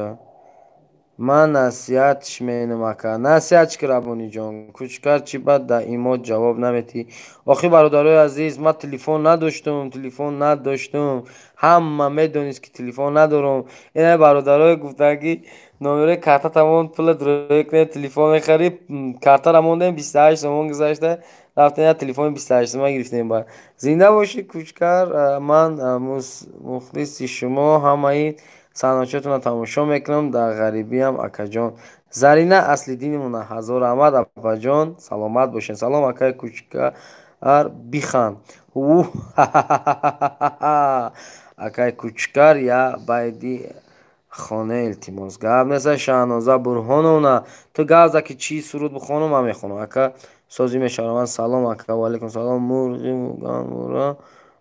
S1: Ман насиҳатш менам, ака, насиҳатш ки, Рабониҷон. Кучкар, чӣ бад да имо ҷавоб наметиҳӣ? Охи, бародарои азиз, ман телефон надоштум, телефон надоштум, ҳама медонист, ки телефон надорам. Ина бародарое гуфтанд, ки номерои картатамон пула дроӣ кунем, телефон мехарӣ. Картара мондем, 28 сомон гузашта рафтем, як телефони 28 сомон гирифтем. Ба зинда бошӣ, Кучкар, ман мухлиси шумо, ҳамаи саҳначиётонро тамошо мекунам дар ғарибиам, акаҷон. Зарина Аслиддиновна, ҳазор раҳмат, апаҷон, саломат бошед. Салом, акаи Кучкар, биханд. Акаи Кучкар, я байди хоне, илтимос. Гап неста, Шаҳноза Бурҳоновна, ту гап за, ки чӣ суруд бихонам, ман мехонам. Ака, созӣ мешавам. Салом, ака. Ваалайкум салом. Мурғи мура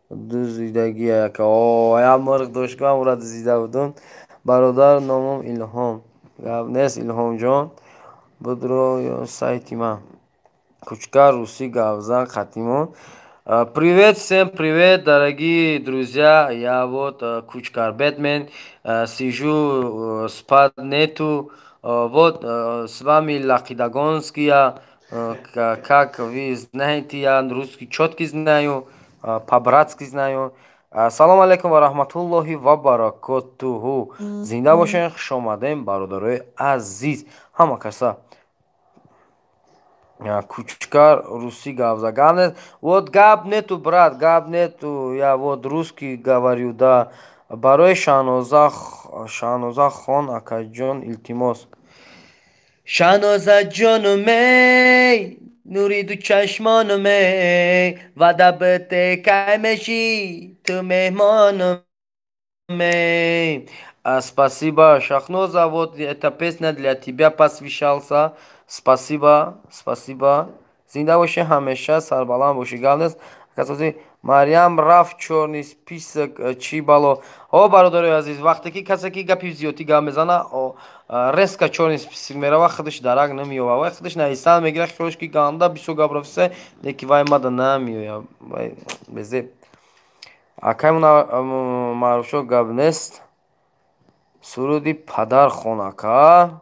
S1: дузидагия, ака. О, як мурғ дошт, ки ман ура дузида будум. Бародар, номам Илҳом. Гап нест, Илҳомҷон, будро ё сайти ман. Кучкар, русӣ гапзан қатимон. Привет всем, привет, дорогие друзья. Я вот Кучкар Бэтмен, сижу, спать нету. Вот с вами Лакидагонский. Как вы знаете, я русский четкий знаю, по-братски знаю. Салом алейкум ва раҳматуллоҳи ва баракотуҳу. Зинда бошен, хуш омадем, бародарои азиз, ҳама каса. Кучкар, русӣ гап за. Гап нет, вот гап нету, брат, гап нету, я вот русский говорю, да. Барои Шаҳноза, Шаҳноза хон, акаҷон, илтимос. Шаҳноза ҷонумей, нури ду чашмонумей, ваъда бите, кай мешӣ ту меҳмонумей. Спасибо, Шахноза, вот эта песня для тебя посвящался. Спасибо, спасибо. Зинда бошӣ, ҳамеша сарбаланд бошӣ. Гап нест. Касоси Мариям рафт чёрный список, чӣ бало. О, бародарои азиз, вақте ки касе ки гапи зиёдтӣ гап мезана, резко чёрный список мерава, худаш дарак намеёва. Вай худаш нависан мегира, хиёлш ки ганда бисёр гап рафиса, леки вай мада намеоя. Вай безеб. Акай Маъруфшо, гап нест. Суруди падар хон, ака.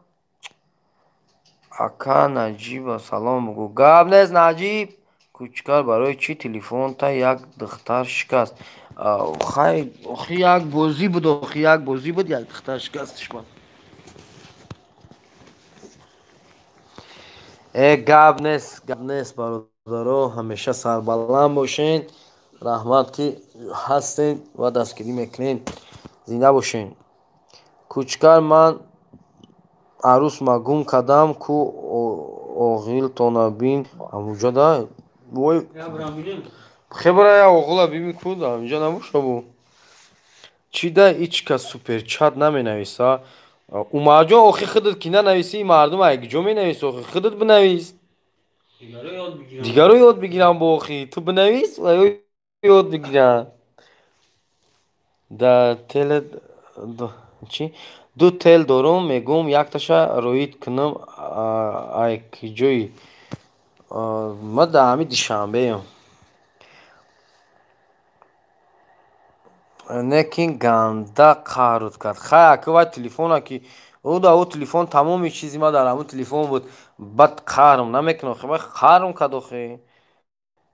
S1: Ака Наҷиба, салом бугӯ. Гап нест, Наҷиб. Кучкар, барои чӣ телефонта як духтар шикаст? Хай, охи, як бозӣ буд, охи, як бозӣ буд, як духтар шикастш бад. Э, гап нест, гап нест, бародаро, ҳамеша сарбаланд бошен. Раҳмат, ки ҳастен ва дастгирӣ мекунед. Зинда бошен. Кучкар, ман арӯсма гум кардам ку, оғилтона бин ҳамуҷода. Вой, хебра, я оғила бибин ку, ҳаминҷа набоша бу. Чӣ да ҳеҷ кас суперчат наменависа? Умарҷон, охи, худат ки нанависӣ, мардум ай куҷо менависи? Охи, худат бинавис, дигаро ёд бигирам бо. Охи, ту бинавис ва ёд бигиранд. Да теле чӣ ду тел дорум, мегӯм, якташа роид кунам. Ай куҷои? Ма дар ҳамин Душанбеам. Некин ганда қаҳрут кард. Хай, ака, вай телефона ки ӯ да ӯ телефон, тамоми чизи ма дар ҳамун телефон буд, баъд қаҳрм намекунам. Охи, вай қаҳрм кард, охи.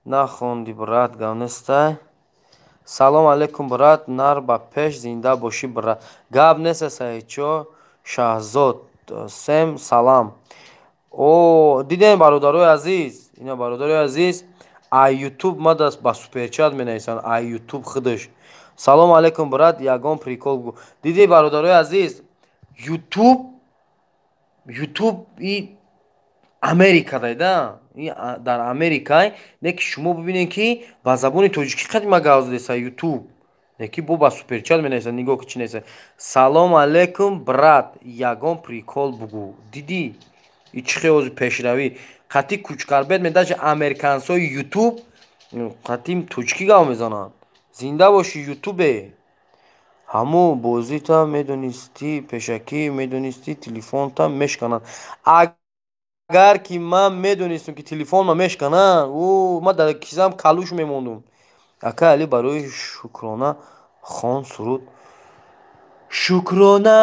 S1: Нахонди, брат, гап нестай. Салом алейкум, брат, нар ба пеш, зинда бошӣ, брат. Гап нест, Саидчо Шаҳзод, сем салам. О, дидем, бародарои азиз, ина, бародарои азиз, а Ютуб ма ба суперчат менависанд, а Ютуб худаш. Салом алейкум, брат, ягон прикол гу. Диди, бародарои азиз, Ютуб и Америка дайда, дар Америкай, не ки шумо бибинед, ки ба забони тоҷикӣ қадима гап задеса Ютуб, не ки бо ба суперчат менависа. Нигоҳ, ки чӣ нависа: «Салом алейкум, брат, ягон прикол бугӯ». Дидӣ, и чӣ хел пешравӣ қати кучкарбет медаже, американцои Ютуб қати тоҷикӣ гап мезананд. Зинда бошӣ, Ютубе. Ҳамун бозита медонистӣ, пешакӣ медонистӣ, телефонта мешкананд. Агар ки ман медонистам, ки телефонма мешкананд, ӯ ман дар кисам калуш мемондум. Ака Али, барои Шукрона хон суруд. Шукрона,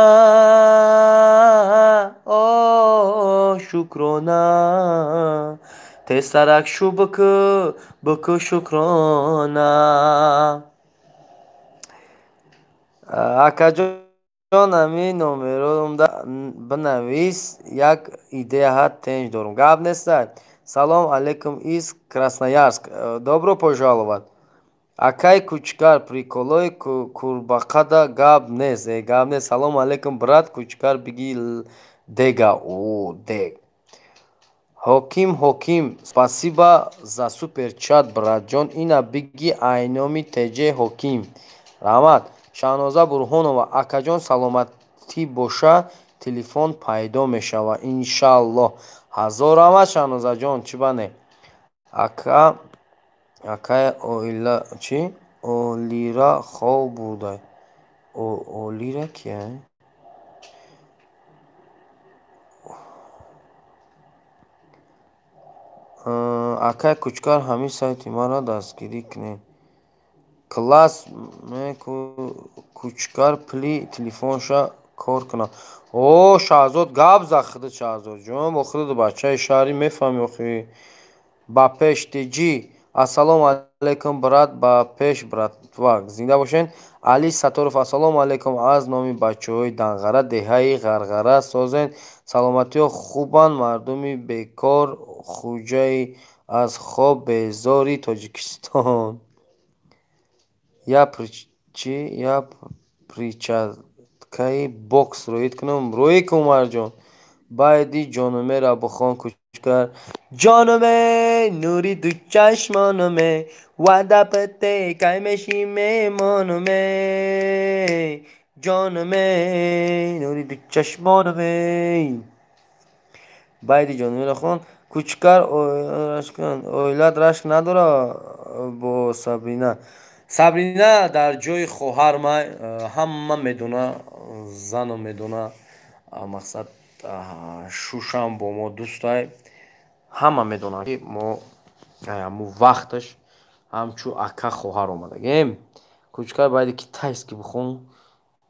S1: о Шукрона, тезтарак шу, бикӯ, бикӯ, Шукрона. Акаҷон, ами номеромда бинавис, як идея тенҷ дорум. Гап нестай. Салом алейкум из Красноярск, добро пожаловать. Акай Кучкар, приколои курбақада гап нест. Гап нест. Салом алейкум, брат Кучкар, биги дега о дег. Ҳоким, Ҳоким, спасибо за суперчат, братҷон. Ина биги, айноми теҷе Ҳоким, раҳмат. Шаҳноза Бурҳонова: акаҷон, саломатӣ боша, телефон пайдо мешава, иншааллоҳ. Ҳазор раҳмат, Шаҳнозаҷон, чӣ бане. Ака, акай оила чӣ? Олира хоб бурдай. Олира кия? Акай Кучкар, ҳамин сайти маро дастгирӣ кунед. Класс. Кучкар пули телефонша кор кунад. О, Шаҳзод, гап за худат, Шаҳзодҷон, бо худат бачаи шаҳрӣ, мефаҳмӣ охи. Ба пеш, теҷӣ. Ассалому алайкум, брат, ба пеш, братва, зинда бошед. Али Сатторов: ассалому алайкум, аз номи бачаҳои Данғара, деҳаи Ғарғара, созен, саломатиҳо хубанд. Мардуми бекор, хуҷаи аз хоб безори Тоҷикистон. Я чи, я перчаткаи бокс роид кунам? Роӣ кун, Умарҷон. Байди ҷонумеро бихон, Кучкар. Ҷонуме, нури ду чашмонуме, ваъда пите, кай мешӣ меҳмонуме, ҷонуме, нури ду чашмонуме. Байди ҷонумеро хон, Кучкар. Оилат рашк надора бо Сабрина? Сабрина дар ҷои хоҳарма, ҳама медона, зану медона, мақсад, шушам бо мо дӯстай. Ҳама медонанд, ки мо ҳамун вақташ ҳамчун ака хоҳар омадагем. Кучкар, байди китайский бихон,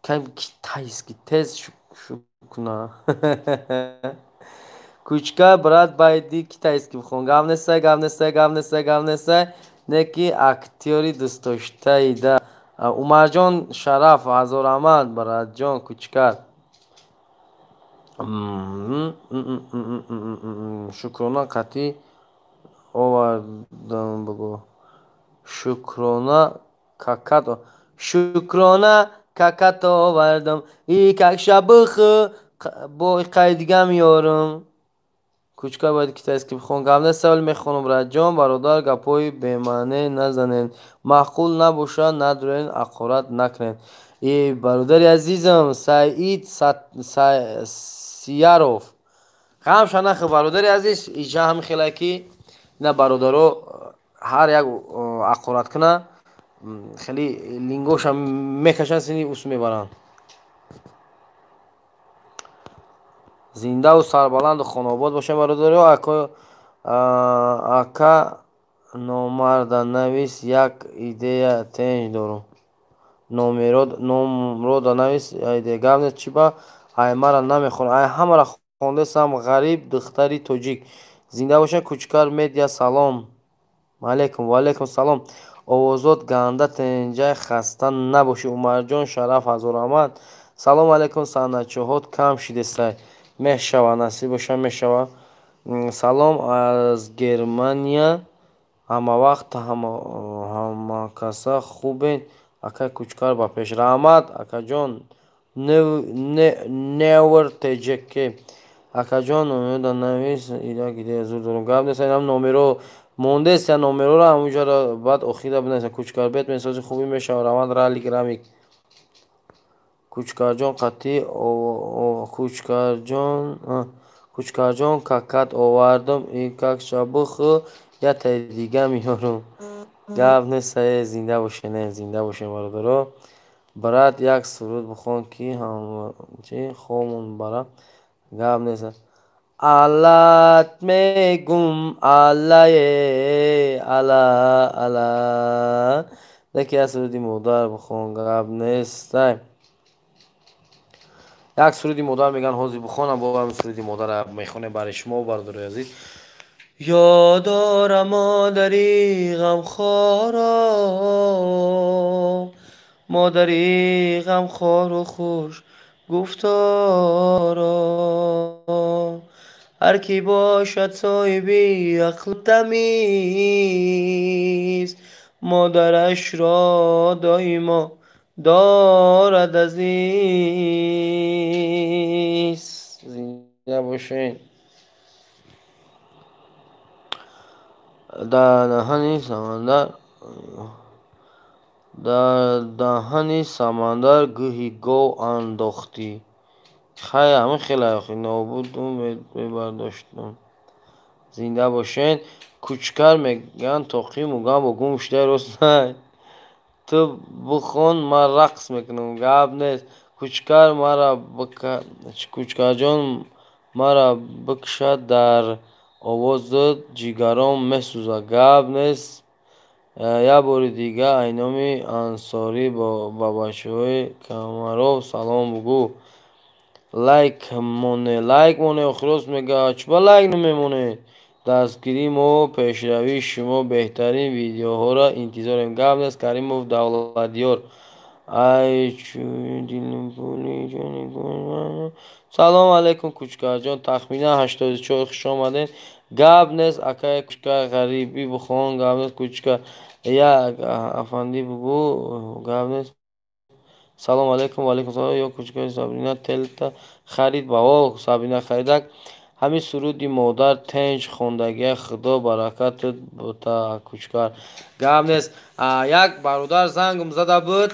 S1: китайский тез шукна. Кучкар, брат, байди китайский бихон. Гап нестай, гап нестай, гап нестай, гап нестай. Не ки актёри дӯстдоштаида. Умарҷон Шараф, ҳазораҳмат, братҷон. Кучкар, шукрона қатъӣ овардам, бугӯ. Шукрона какат, шукрона какат овардам, и какша бихӯ, бо иқаи дига меёрам. Кучкар, бояд китайский бихон. Гап нест, савол мехонам, братҷон. Бародар, гапҳои бемаъне назанед, маъқул набошад, надурен, ҳақорат накунед. И бародари азизам Саид Сияров, ғамша нахӯр, бародари азиз. Иҷа ҳамин хеле ки ина бародаро ҳар як ҳақорат куна, хеле лингоша мекашанд, сини ус мебаранд. Зиндаву сарбаланду хонаобод бошед, бародаро. Ака, номарда навис, як идея тенҷ дорум. Номрода навис, идея. Гап нест. Чӣ ба ай мара намехонӣ? Ай ҳамаро хондесам. Ғариб духтари тоҷик, зинда бошед. Кучкар Медиа, салом алейкум. Ваалейкум салом. Овозот ганда тенҷай, хаста набошӣ. Умарҷон Шараф, ҳазораҳмат. Салому алейкум, санъатчиҳот кам шидестай. Мешава, насиб боша, мешава. Салом аз Германия, ҳамавақт ҳамакаса хубен. Акай Кучкар, ба пеш! Раҳмат, акаҷон. Невр тҷк, акаҷон, навис, идея зур дорам. Гап нест, инам номеро мондест, я номерора ҳамунҷоро баъд охира бинависам. Кучкар, бет месози, хубӣ мешавад. Раванд ралик рамик. Кучкарҷон, қатъи Кучкарҷон, Кучкарҷон, какат овардам, и какша бихӯ, ятаи дига меёрам. Гап нест, зинда бошен, зинда бошен, бародаро. Брат, як суруд бихон, ки хомон бара. Гап нест. Аллат мегум, аллае, алла, алла. Яке як суруди модар бихон. Гап нестай, як суруди модар меган, ҳозир бихонам. Бо ҳамин суруди модара мехонем барои шумо, бародарои азиз. Ёдора модари ғамхоро, модари ғамхору хуш гуфторо. Ҳар кӣ бошад соҳиби ақлу тамиз, модарашро доимо дорад азиз. Зинда бошед. Дар даҳани самандар, дар даҳани самандар гӯҳи гов андохтӣ. Хай, ҳамин хеле нобуду мебардоштам. Зинда бошед. Кучкар, мегӯянд, тоқи Мугамбо гум шуда, рост? Ту бихон, ман рақс мекунам. Гап нест. Кучкар, мара, Кучкарҷон, мара бикушад, дар овозат ҷигаром месӯзад. Гап нест. Як бори дига айноми Ансорӣ ба бачаҳои Камаров салом бугӯ. Лайк моне, лайк моне. Охирост мега, чӯба лайк намемонед? Дастгирии мо пешравии шумо, беҳтарин видеоҳоро интизорем. Гап нест. Каримов Давлатёр. Ай, салом алейкум, Кучкарҷон. Тахминан 84, хуш омадед. Гап нест, акай Кучкар, ғарибӣ бихон. Гап нест. Кучкар, як афандӣ бугӯ. Гап нест. Салом алейкум. Ваалейкум салом. Ё Кучкар, Сабрина телта харид бао. Сабрина харидак. Ҳамин суруди модар тенҷ хондагия, Худо баракатат бута, Кучкар. Гап нест. Як бародар зангм зада буд,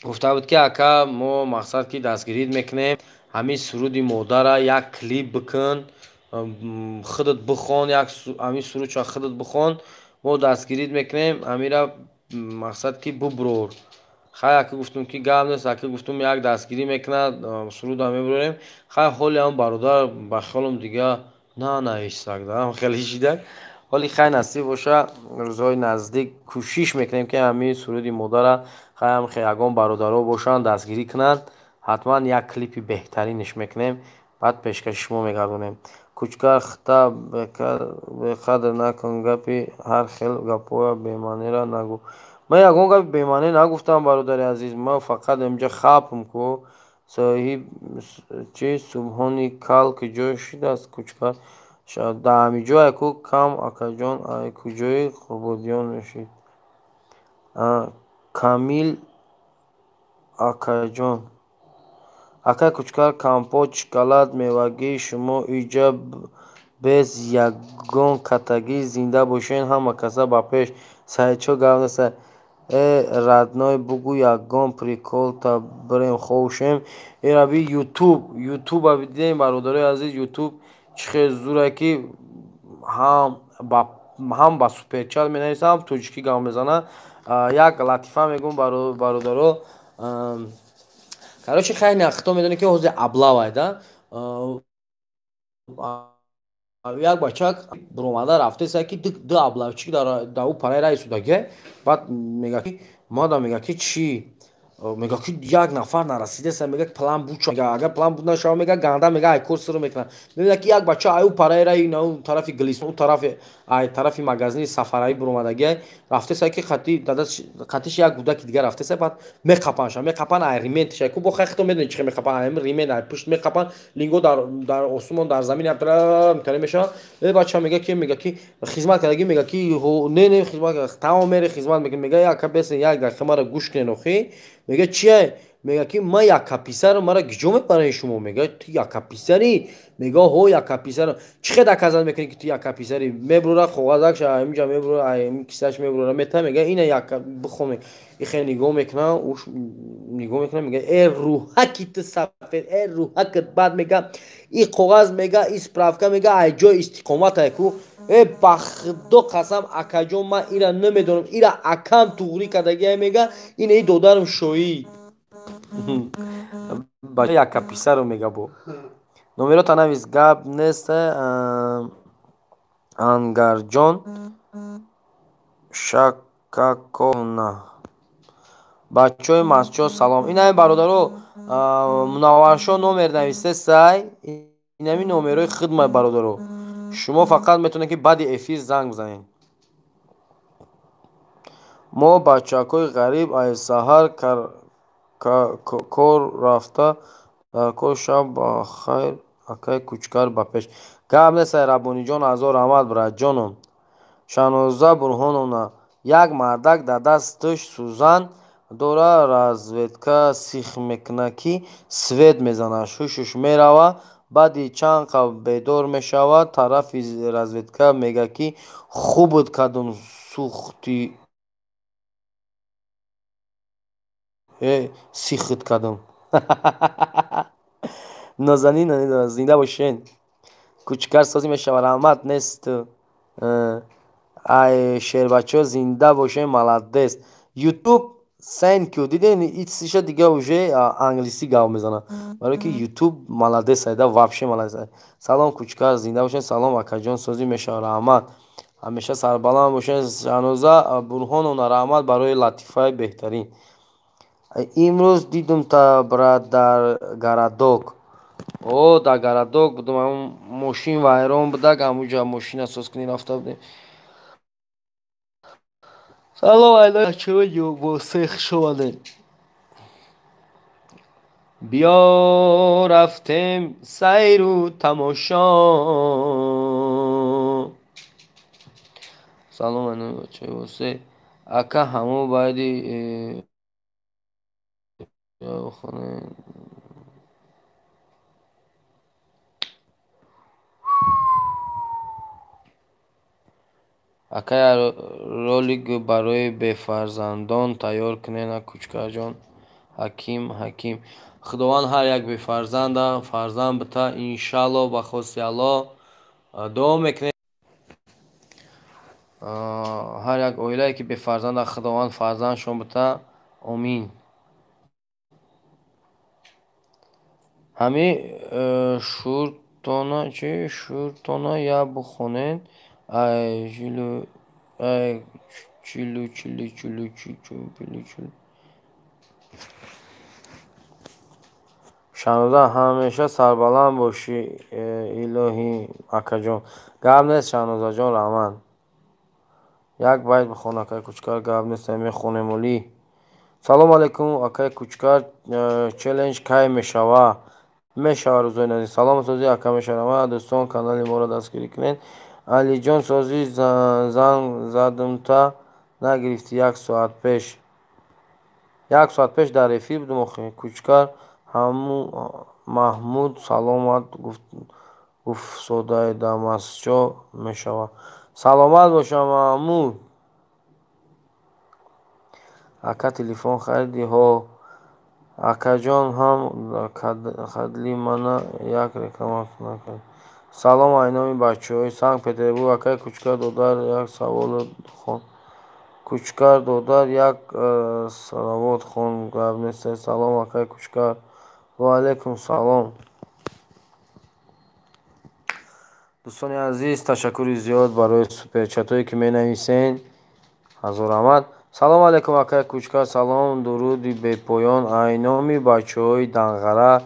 S1: гуфта буд, ки ака, мо мақсад ки дастгирит мекунем, ҳамин суруди модара як клип бикун, худат бихон, як ҳамин сурудча худат бихон, мо дастгирит мекунем, ҳамира мақсад ки буброр. Хай, ака, гуфтум, ки гап нест. Ака, гуфтум, як дастгирӣ мекунад, суруда мебурорем. Хай, ҳоли ҳам бародар ба хиёлам дига нанависак, хеле шидак. Ҳоли хай, насиб боша, рӯзҳои наздик кӯшиш мекунем, ки ҳамин суруди модара, хай, ҳам ягон бародаро бошанд, дастгирӣ кунанд, ҳатман як клипи беҳтаринаш мекунем, баъд пешкаши шумо мегардонем. Кучкар, хита беқадр накун, гапи ҳар хел гапҳоя бемаънира нагӯ. Ман ягон гапи бемаънӣ нагуфтам, бародари азиз, ман фақат инҷа хапм ку. Соҳиб чи Субҳони кал куҷо шидааст, Кучкар? Дар ҳамин ҷо ку кам. Акаҷон, ай куҷои Қубодиён мешид? Камил акаҷон. Акай Кучкар, компот, шоколад, мевагии шумо иҷа без ягон катагӣ. Зинда бошен, ҳама каса ба пеш. Саидшо, гап нест. Э, родной, бугӯ ягон прикол, та бирем ховшем. Эраби Ютуб, Ютуба бидем, бародарои азиз. Ютуб чӣ хел зуре, ки ҳам ба суперчат менависам, ҳам тоҷикӣ гап мезанад. Як латифа мегӯм, бародаро. Короче, хай, хито медонед, ки ҳозир облава да. Як бачак биромада рафтеса, ки ду облавчик дар ӯ параи раи судаге. Баъд мега, ки мада мега, ки чӣ
S2: Мега ки як нафар нарасидеса, мега план буд, агар план буд нашава, мега ганда, мега ай кор сир мекунад. Мебина ки як бача ай у параера ина тарафи Гулистон, у тарафи ай тарафи магазини Сафараи буромадагиай рафтеса, ки хати қатиш як гудаки дигар рафтеса. Баъд меқапанша, меқапан ай рементша ку бо хай хито медони чи меқапан, ай ремент, ай пушт меқапан, линго дар осмон, дар замин таре мешавад. Бача мега ки хизмат кардаги, мега ки не, не хизмат, тамом мере хизмат мекунӣ. Мега яка бесен, як дақиқа мара гӯш кунен охи. Мега чия? Мега ки ман яка писарам, мара гиҷо мебарен шумо? Мега ту яка писарӣ? Мега ҳо, яка писарам. Чӣ хел доказать мекунӣ, ки ту яка писарӣ? Мебурора коғазакша, инҷа мебурора, кисаш мебурора, мета, мега ина яка бихоне. Ихе нигоҳ мекуна, уш нигоҳ мекуна, мега э рӯҳаки ту сафед, э рӯҳакат бад. Мега и коғаз, мега и справка, мега ай ҷои истиқоматае ку. Э, ба худо қасам, акаҷон, ман ира намедонам, ира акам туғрӣ кардагия. Мега ина и додарам шоҳид, яка писару. Мега бо номерота навис, гап нест. Ангарҷон Шакаковна, бачаҳои масчо, салом. Инами бародаро, Мунавваршо номер нависте сай, инами номерои хидмат. Бародаро, шумо фақат метавонед, ки баъди эфир занг бизанед. Мо бачакҳои ғариб ай саҳар кор рафта дар кор. Шаб ба хайр, акай Кучкар, ба пеш. Гап нест, ай Раббониҷон, ҳазор раҳмат, братҷоном. Шаҳноза Бурҳоновна, як мардак дар дасташ сӯзан дора, розетка сих мекуна, ки свет мезанад. Ҳушаш мерава, баъди чанд қабл бедор мешавад, тарафи розетка мега, ки хубут кардум, сӯхти, сихут кардум. Нозанин, зинда бошен. Кучкар, созӣ мешава, раҳмат нест. Ай шербачо, зинда бошен, молодец. Ютуб, thank you. Диден, итсиша дига уже англисӣ гап мезанад, барое ки Ютуб молодец айда, вообще молодец. Салом, Кучкар, зинда бошен. Салом, акаҷон, созӣ мешава, раҳмат, ҳамеша сарбаланд бошен. Шаҳноза Бурҳоновна, раҳмат барои латифаи беҳтарин. Имрӯз дидум та, брат, дар городок. О, дар городок будум, мошин вайрон будак, ҳамуҷа мошина соз кунӣ рафта будем. Салом, бачаҳо, хуш омадед. Биё рафтем сайру тамошо. Салом, бачаҳо. Ака, ҳамо баъди хона. Ака, ролик барои бефарзандон тайёр кунед. Кучкарҷон Ҳаким, Ҳаким, Худованд ҳар як бефарзанда фарзанд бита, иншалло, ба хости Аллоҳ дуо мекунем. Ҳар як оилае ки бефарзанда, Худованд фарзандшон бита, омин. Ҳами шуртона чи шуртона я бухонед. Ай жилу ай чилу чили чулу чу пилу чул. Шаҳноза, ҳамеша сарбаланд бошӣ, илоҳӣ, акаҷон. Гап нест, Шаҳнозаҷон, раҳмат. Як байт бихон, акай Кучкар. Гап нест, мехонем олӣ. Салому алайкум, акай Кучкар, челлендж кай мешава? Мешава рӯзои наздик. Салом, созӣ, ака, мешава. Дӯстон, канали моро дастгирӣ кунед. Алиҷон, созӣ, занг задум та нагирифтӣ. Як соат пеш, як соат пеш дар эфир будум охи. Кучкар, Маҳмуд саломат гуфтсодай, дамасчо мешава. Саломат боша, Маҳмуд. Ака, телефон харидӣ? Ҳо, акаҷон, ҳам қадли мана як реклама накард. Салом айноми бачаҳои Санкт Петербург. Акай Кучкар додар, як саволо хон. Кучкар додар, як салавот хон. Гап нест. Салом, акай Кучкар. Ва алайкум салом. Дӯстони азиз, ташаккури зиёд барои суперчатое, ки менависен, ҳазор раҳмат.
S1: Салом алейкум, акай Кучкар, салом, дуруди бепоён. Айноми бачаҳои Данғара,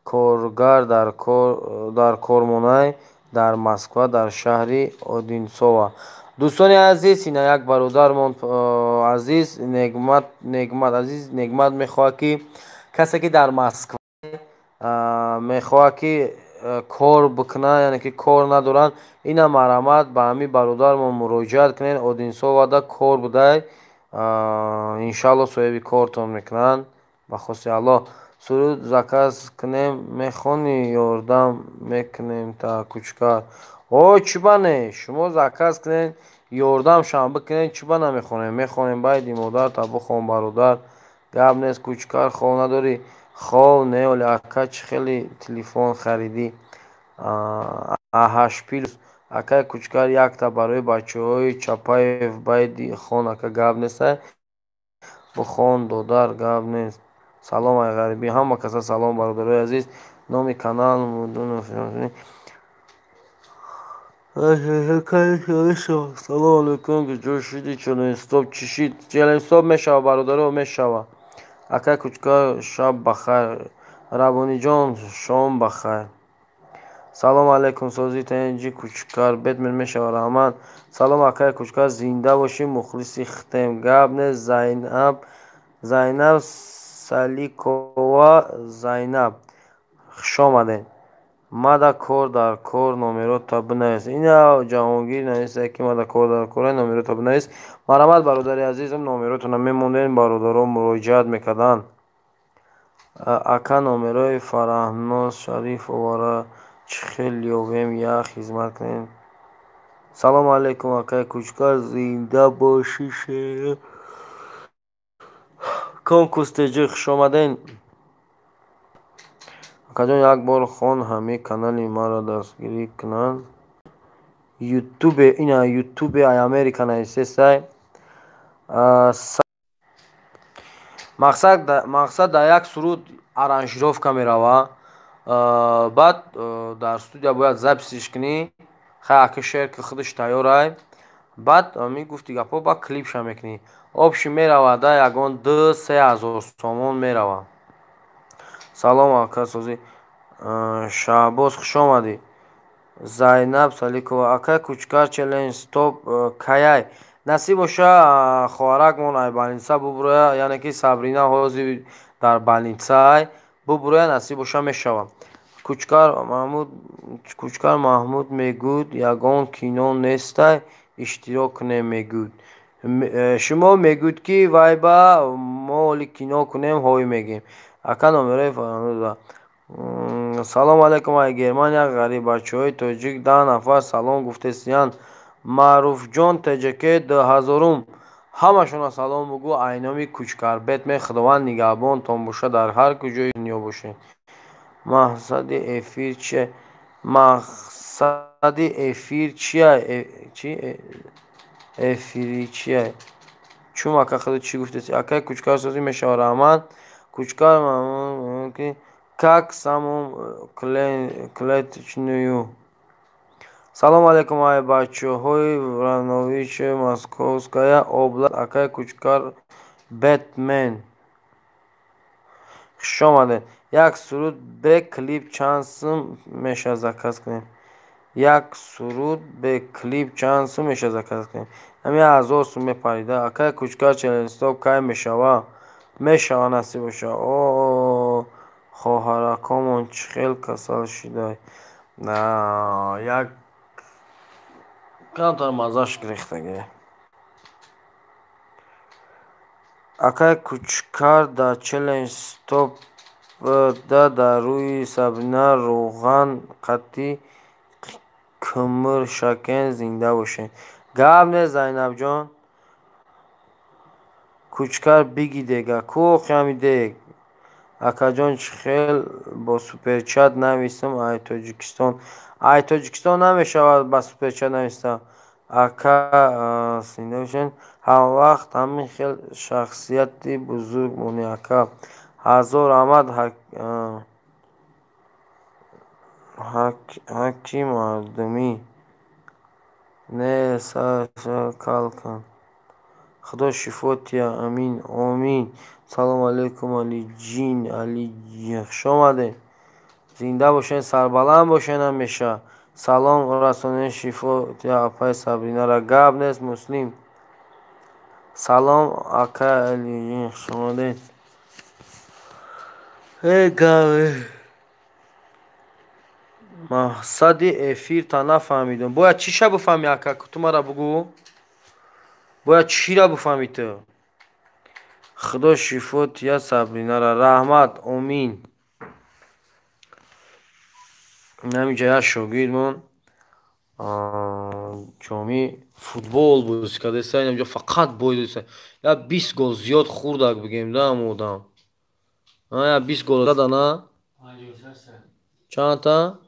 S1: коргар дар кормонай дар Москва, дар шаҳри Одинсова. Дӯстони азиз, ина як бародармон азиз Негмат, Негмат азиз Негмат мехоҳад, ки касе ки дар Москва мехоҳад, ки кор бикунад, яъне ки кор надоранд, ина марҳамат, ба ҳамин бародармон муроҷиат кунед. Одинсовада кор будай, иншалло соҳиби кортон мекунанд ба хости Аллоҳ. Суруд заказ кунем, мехонӣ, ёрдам мекунем та, Кучкар? О, чӣ ба не, шумо заказ кунед, ёрдамшам бикунед, чӣ ба намехонем? Мехонем, байди модар та бихон, бародар, гап нест. Кучкар, хов надорӣ? Хов не, оли. Ака, чӣ хеле телефон харидӣ? А8 плюс. Акай Кучкар, якта барои бачаҳои Чапаев байди хон. Ака, гап нестай, бихон, додар, гап нест. Салом ай ғарибӣ, ҳама каса салом, бародарои азиз. Номи канал. Салом алейкум, куҷо шуди? Челлендж стоп чӣ шид? Челлендж стоп мешава, бародаро, мешава. Акай Кучкар, шаб бахайр. Рабониҷон, шом бахайр. Салом алейкум, сози тнҷи, Кучкар Бетмен мешава, раҳмат. Салом, акай Кучкар, зинда бошӣ, мухлиси хитем. Гап нест, Зайнаб, Зайнаб Саликова Зайнаб, хушомадед. Мада кор дар кор, номерота бинавис. Ина Ҷаҳонгир нависа, ки мада кор дар кора, номерота бинавис. Марҳамат, бародари азизам, номеротона мемондем, бародаро муроҷиат мекарданд. Ака, номерои Фараҳноз Шарифовара чӣ хел ёбем, як хизмат кунем? Салому алейкум, акай Кучкар, зинда бошӣ. Шер конкурс теҷи, хушомаден. Акаҷон, як бор хон, ҳамин канали маро дастгирӣ кунанд. Ютубе, ина Ютубе ай Америка нависесай. Мақсад, дар як суруд аранжировка мерава, баъд дар студия бояд запись ш кунӣ. Хай, ака, шер ки худаш тайёрай, баъд мегуфти гапҳо, баъд клипша мекунӣ. Общий мерава да ягон 2-3 ҳазор сомон мерава. Салом, ака, созӣ. Шаҳбоз, хушомадӣ. Зайнаб Саликова. Акай Кучкар, челлендж стоп каяй? Насиб боша, хоҳаракмон ай больница бубуроя, яъне ки Сабрина ҳозир дар больницаай, бубуроя, насиб боша, мешава. Кучкар Маҳмуд, Кучкар Маҳмуд мегӯд, ягон кино нестай, иштирок кунем, мегӯд. Шумо мегӯд, ки вай ба мо оли кино кунем, ҳой мегем. Ака, номерои Фарануза. Салому алейкум, ай Германия ғарибачаҳои тоҷик 10 нафар салом гуфтесиянд. Маъруфҷон ТЖК дуҳазорум, ҳамашона салом бугӯ айноми Кучкар Бетмен. Худованд нигаҳбонтон боша, дар ҳар куҷои дунё бошед. Мақсади эфир чия? Мақсади эфир чия? Чи эфири чия? Чум, ака, худ чӣ гуфтеси? Акай Кучкар, созӣ мешава, раҳмат. Кучкар, как самому клеточную. Салому алейкум, ай бачаҳои Врановичи, Московская область. Акай Кучкар Бэтмен, хушомадед. Як суруд бе клип чанд сум меша заказ кунем? Як суруд бе клип чанд сум меша заказ кунем? Ҳами 1000 сум мепарида. Акай Кучкар, челлендж стоп кай мешава? Мешава, насиб боша. О, хоҳаракомон чӣ хел касал шидай? Як камтар маззаш гирифтагӣ. Акай Кучкар, дар челлендж стоп да дар рӯи Сабрина роған қатӣ кӯмир шакен. Зинда бошед. Гап нест, Зайнабҷон. Кучкар, биги дега ку охи ҳами дег. Акаҷон, чӣ хел бо суперчат нависам ай Тоҷикистон? Ай Тоҷикистон намешавад ба суперчат нависта. Ака, зинда бошед, ҳамавақт ҳамин хел шахсияти бузург монӣ, ака. Ҳазор раҳмат, ҳаки мардумӣ. Не, кал кун. Худо шифо тия. Амин, омин. Салом алейкум, Алиҷин. Алиҷин, хуш омадед. Зинда бошед, сарбаланд бошед ҳамеша. Салом расонед, шифо тия апаи Сабринара. Гап нест, Муслим. Салом, акай Алиҷин, хуш омадед. Э, гап. Мақсади эфирта нафаҳмидам. Бояд чиша бифаҳмӣ, ака? Ту мара бугӯ. Бояд чира бифаҳмӣ ту? Худо шифо тия Сабринара. Раҳмат, омин. Ҳаминҷа як шогирдмон ҷомӣ футбол бозӣ кардааст. Инҷо фақат бой додаст. Як 20 гол зиёд хӯрдак бигем да ҳам одам. Як 20 гол зада на? Чандта?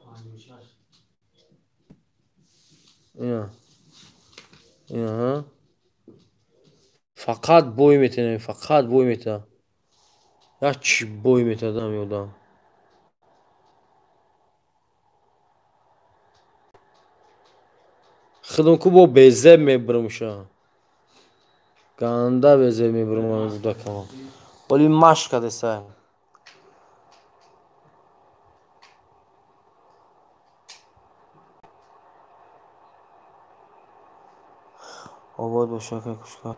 S1: Ина. Ина. Фақат бой метанем, фақат бой мета. Як чӣ бой метада ҳамин одам. Худам ку бо безеб мебурмша. Ганда безеб мебурм ҳамин кӯдакама. Оли машқ кардеса. Обод боша, акай Кучкар.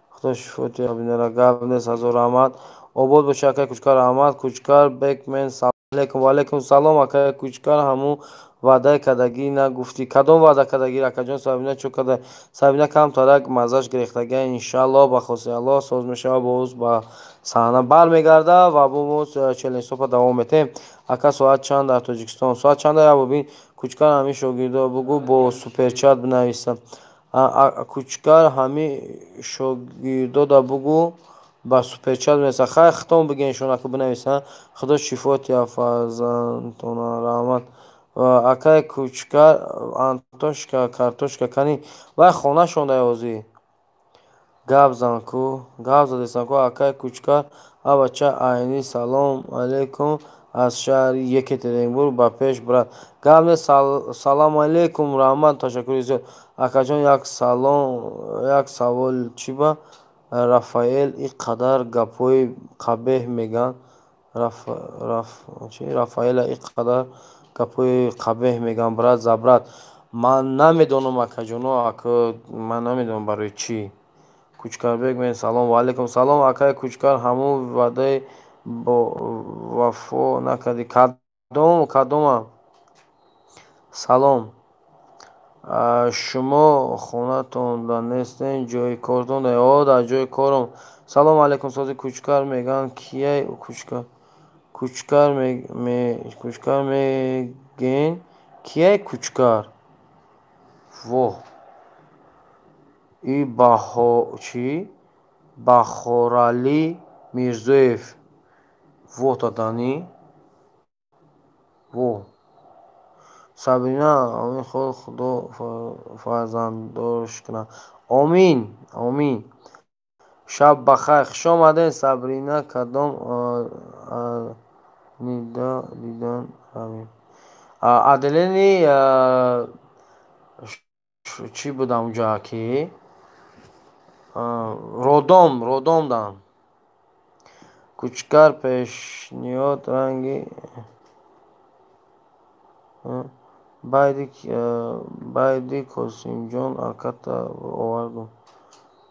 S1: Худо шифо тия Сабринара. Гап нест, ҳазор раҳмат. Обод боша, акай Кучкар, раҳмат. Кучкар Бекмен, салом алейкум. Ва алейкум салом, акай Кучкар. Ҳамун ваъдаи кардагӣ нагуфтӣ. Кадом ваъда кардагӣ, акаҷон? Сабрина чӯ карда? Сабрина камтарак маззаш гирехтага. Иншааллоҳ, ба хости Аллоҳ соз мешавад, боз ба саҳна бармегарда ва боз челленҷ-стопа давом метем. Ака, соат чанд дар Тоҷикистон? Соат чанда я бубин. Кучкар ҳамин шогирдо бугӯ бо суперчат бинависам. Кучкар ҳамин шогирдода бугӯ ба суперчат бинависа. Хай, хитом бигеншон, ака, бинависа. Худо шифо тия фарзандтона. Раҳмат. Акай Кучкар, Антошка картошка кани? Вай хонашонда ҳозир. Гап зан ку, гап задестам ку, акай Кучкар. А бача Айни, салом алейкум аз шаҳри Екатеринбург. Ба пеш, брат. Гап нест, салому алейкум, раҳмат, ташаккури зиёд. Акаҷон, як салом, як савол: чӣ ба Рафаэл ин қадар гапҳои қабеҳ мегӯянд? Рафаэла ин қадар гапҳои қабеҳ мегӯянд, брат за брат. Ман намедонам, акаҷоно, ака, ман намедонам барои чӣ. Кучкарбек мен, салом. Ва алейкум салом, акай Кучкар. Ҳамун ваъдаи бо вафо накардӣ. Кадом, кадома? Салом. Шумо хонатонда нестен, ҷои кортон? О, дар ҷои кором. Салом алейкум, сози Кучкар мегӯянд. Кияй Кучкар? Кучкар Кучкар мегӯен? Кияй Кучкар? Воҳ, и баҳо чӣ? Баҳоралӣ Мирзоев. Воҳ, дадани. Воҳ. Сабрина, омин, худо фарзанддорш кунад. Омин, омин. Шаб бахайр. Хуш омадед, Сабрина. Кадом нида дидан равем? Отделение чӣ будам уҷа ки? Родом, родом дан. Кучкар пешниҳод ранги байди байди Косимҷон аката овардум.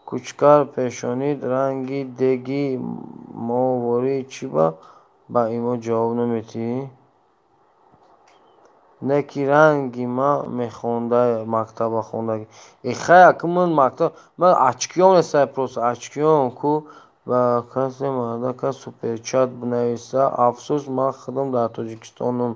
S1: Кучкар пешонид ранги деги моворӣ. Чӣ ба имо ҷавоб наметиҳӣ? Не ки ранги ма мехонда мактаба хондагӣ. Э, хай, ака, ман мактаб ман очкиём нестам, просто очкиём ку. Ба касе мардака суперчат бинависа. Афсӯс, ман худам дар Тоҷикистонам.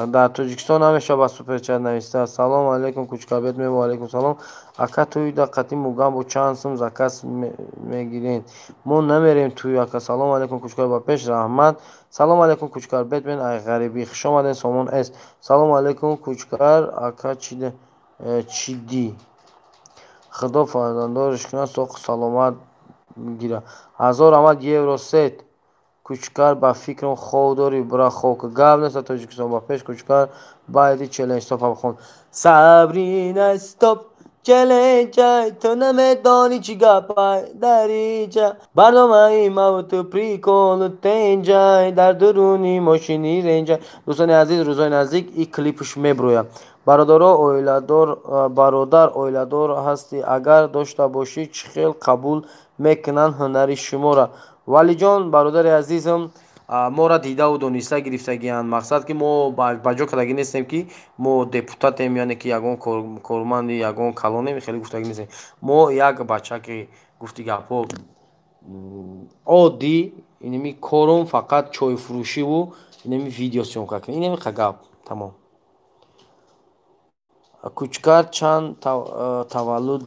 S1: Дар Тоҷикистон намешавад ба суперчат нависта. Салому алейкум, Кучкарбек ме. Ва алейкум салом, ака. Тӯйда қатъи Мугамбо чанд сум заказ мегирен? Мо намерем тӯй, ака. Салому алейкум, Кучкар, ба пеш. Раҳмат. Салому алейкум, Кучкар Бетмен, ай ғарибӣ. Хуш омаден, Сомон С. Салому алейкум, Кучкар ака. Чидӣ? Худо фарзанддорш кунад, соқу саломат гира. Ҳазор раҳмат, Евросет. Кучкар, ба фикрам, хов дорӣ, бура хов ка. Гап нест. Тоҷикистон ба пеш. Кучкар, байди челлендж стопа бихон. Сабрина, стоп. Челленҷай, ту намедонӣ чӣ гапай дариҷа. Барномаи маву ту приколу тенҷай, дар дуруни мошини ренҷай. Дӯстони азиз, рӯзои наздик и клипш меброяд. Бародаро, оиладор, бародар, оиладор ҳастӣ? Агар дошта бошӣ, чӣ хел қабул мекунанд ҳунари шуморо? Валиҷон, бародари азизам, моро дидаву дониста гирифтагианд. Мақсад, ки мо ба ҷо кардагӣ нестем, ки мо депутатем, яъне ки ягон корманди ягон калонем, хеле гуфтагӣ нестем. Мо як бача, ки гуфти гапҳо, оддӣ, инами корум фақат чойфурӯшиву инами видеосъёмка кунем, инами гап тамом. Кучкар, чанд таваллуд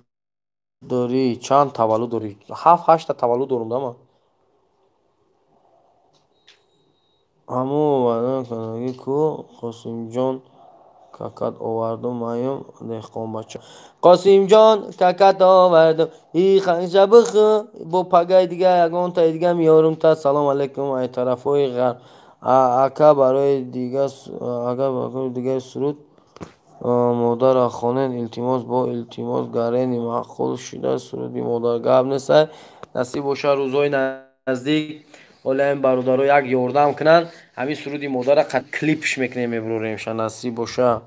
S1: дорӣ? Чанд таваллуд дорӣ? Ҳафт, ҳашта таваллуд дорум дама. Ҳамун ку, Қосимҷон, какат овардум, маём деҳқонбача. Қосимҷон, какат овардум, и ханша бихӯ, бо пагаи дига ягонтаи дига меёрум та. Салом алейкум, ай тарафҳои ғарб. Ака, барои дига, ака, барои дигаи суруд модарро хонед, илтимос. Бо илтимос, гарени маъқул шуда суруди модар. Гап нестай, насиб боша, рӯзҳои наздик ҳоло ин бародаро як ёрдам кунанд, ҳамин суруди модарро клипш мекунем, мебурорем ша, насиб боша.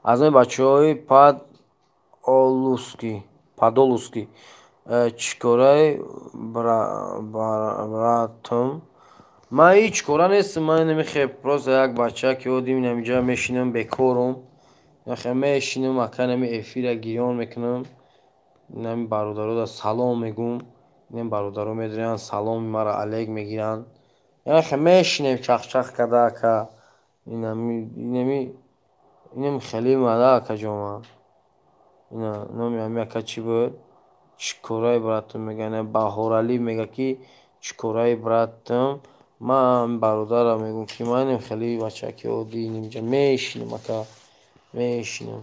S1: Аз номи бачаҳои Падолуски. Чӣ кораи, братум? Ман ҳеҷ кора нестам, ман намехе, просто як бача, ки одим, инамиҷа мешинам, бекорум, мешинам, ака, нами эфира гирён мекунам, нами бародарода салом мегӯм, ин бародаро медоранд, саломи маро алейк мегиранд, яхе мешинем чахчах карда, ака, инами хеле мада, акаҷома. Ина номи ҳами ака чӣ буд? Чӣ кораи, братум, мега. Баҳоралӣ мега, ки чӣ кораи, братум? Ман бародарам мегӯм, ки манем хеле бачаки оддӣ, инҷа мешинам, ака, мешинам.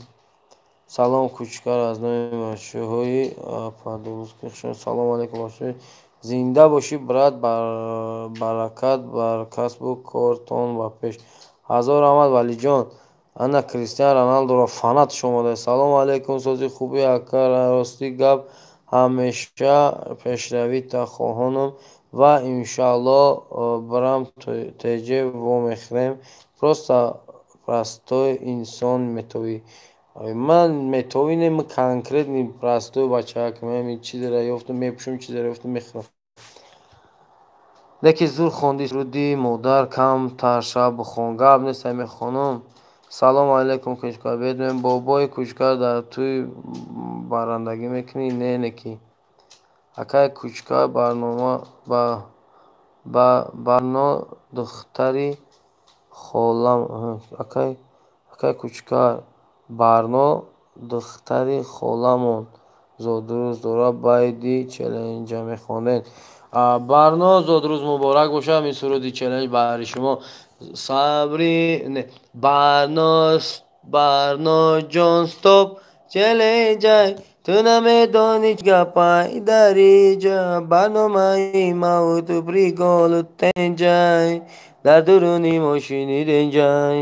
S1: Салом, Кучкар, аз номи бачаҳои Падолуски. Салом алейкум, бачаҳои. Зинда бошӣ, брат, баракат бар касбу кортон, ба пеш. Ҳазор раҳмат, Валиҷон. Ана Кристиан Роналдоро фанатш омода. Салому алейкум, сози хуби, ака? Рости гап, ҳамеша пешравита хоҳонам ва иншаалло барам теҷе вомехӯрем. Просто простой инсон метовӣ. Ман метовӣ не, конкретный простой бачаак. Ман чизеро ёфтам, мепӯшам, чизеро ёфтам, мехӯрам. Леки зур хонди суруди модар, камтар шаб бихон. Гап нест, мехонам. Салому алейкум, Кучкар. Бедмен бобои Кучкар, дар тӯй барандагӣ мекунӣ? Не, неки. Акай Кучкар, барнома барно духтари холам. Акай Кучкар, Барно духтари холамон зодрӯз дорад, байди челленҷа мехонед. Барно, зодрӯз муборак бошад, ин суруди челленҷ баҳри шумо. Сабри Барно, Барноҷон, стоп челленҷай, ту намедонӣ гапай дариҷа. Барномаи мавту приколу тенҷай, дар дуруни мошини ренҷай.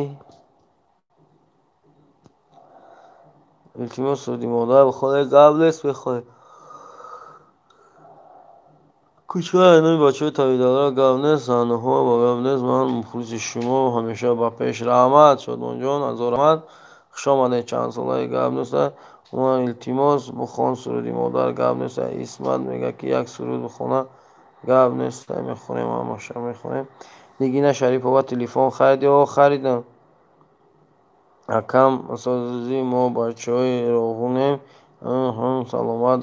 S1: Илтимос, суруди модар бихонед. Гап нест, бихонед. Кучкар, номи бачаҳои тавидалара. Гап нест, занҳо ба гап нест, ман мухлиси шумо, ҳамеша ба пеш. Раҳмат, Шодмонҷон, ҳазор раҳмат, хуш омадед. Чанд солаи? Гап нест. Умар, илтимос, бихон суруди модар. Гап нест. Исмат мега, ки як суруд бихона. Гап нест, мехонем, ҳамаша мехонем. Нигина Шарипова, телефон хариди? О, харидам. Акам, сози, мо бачаҳои Роғунем, саломат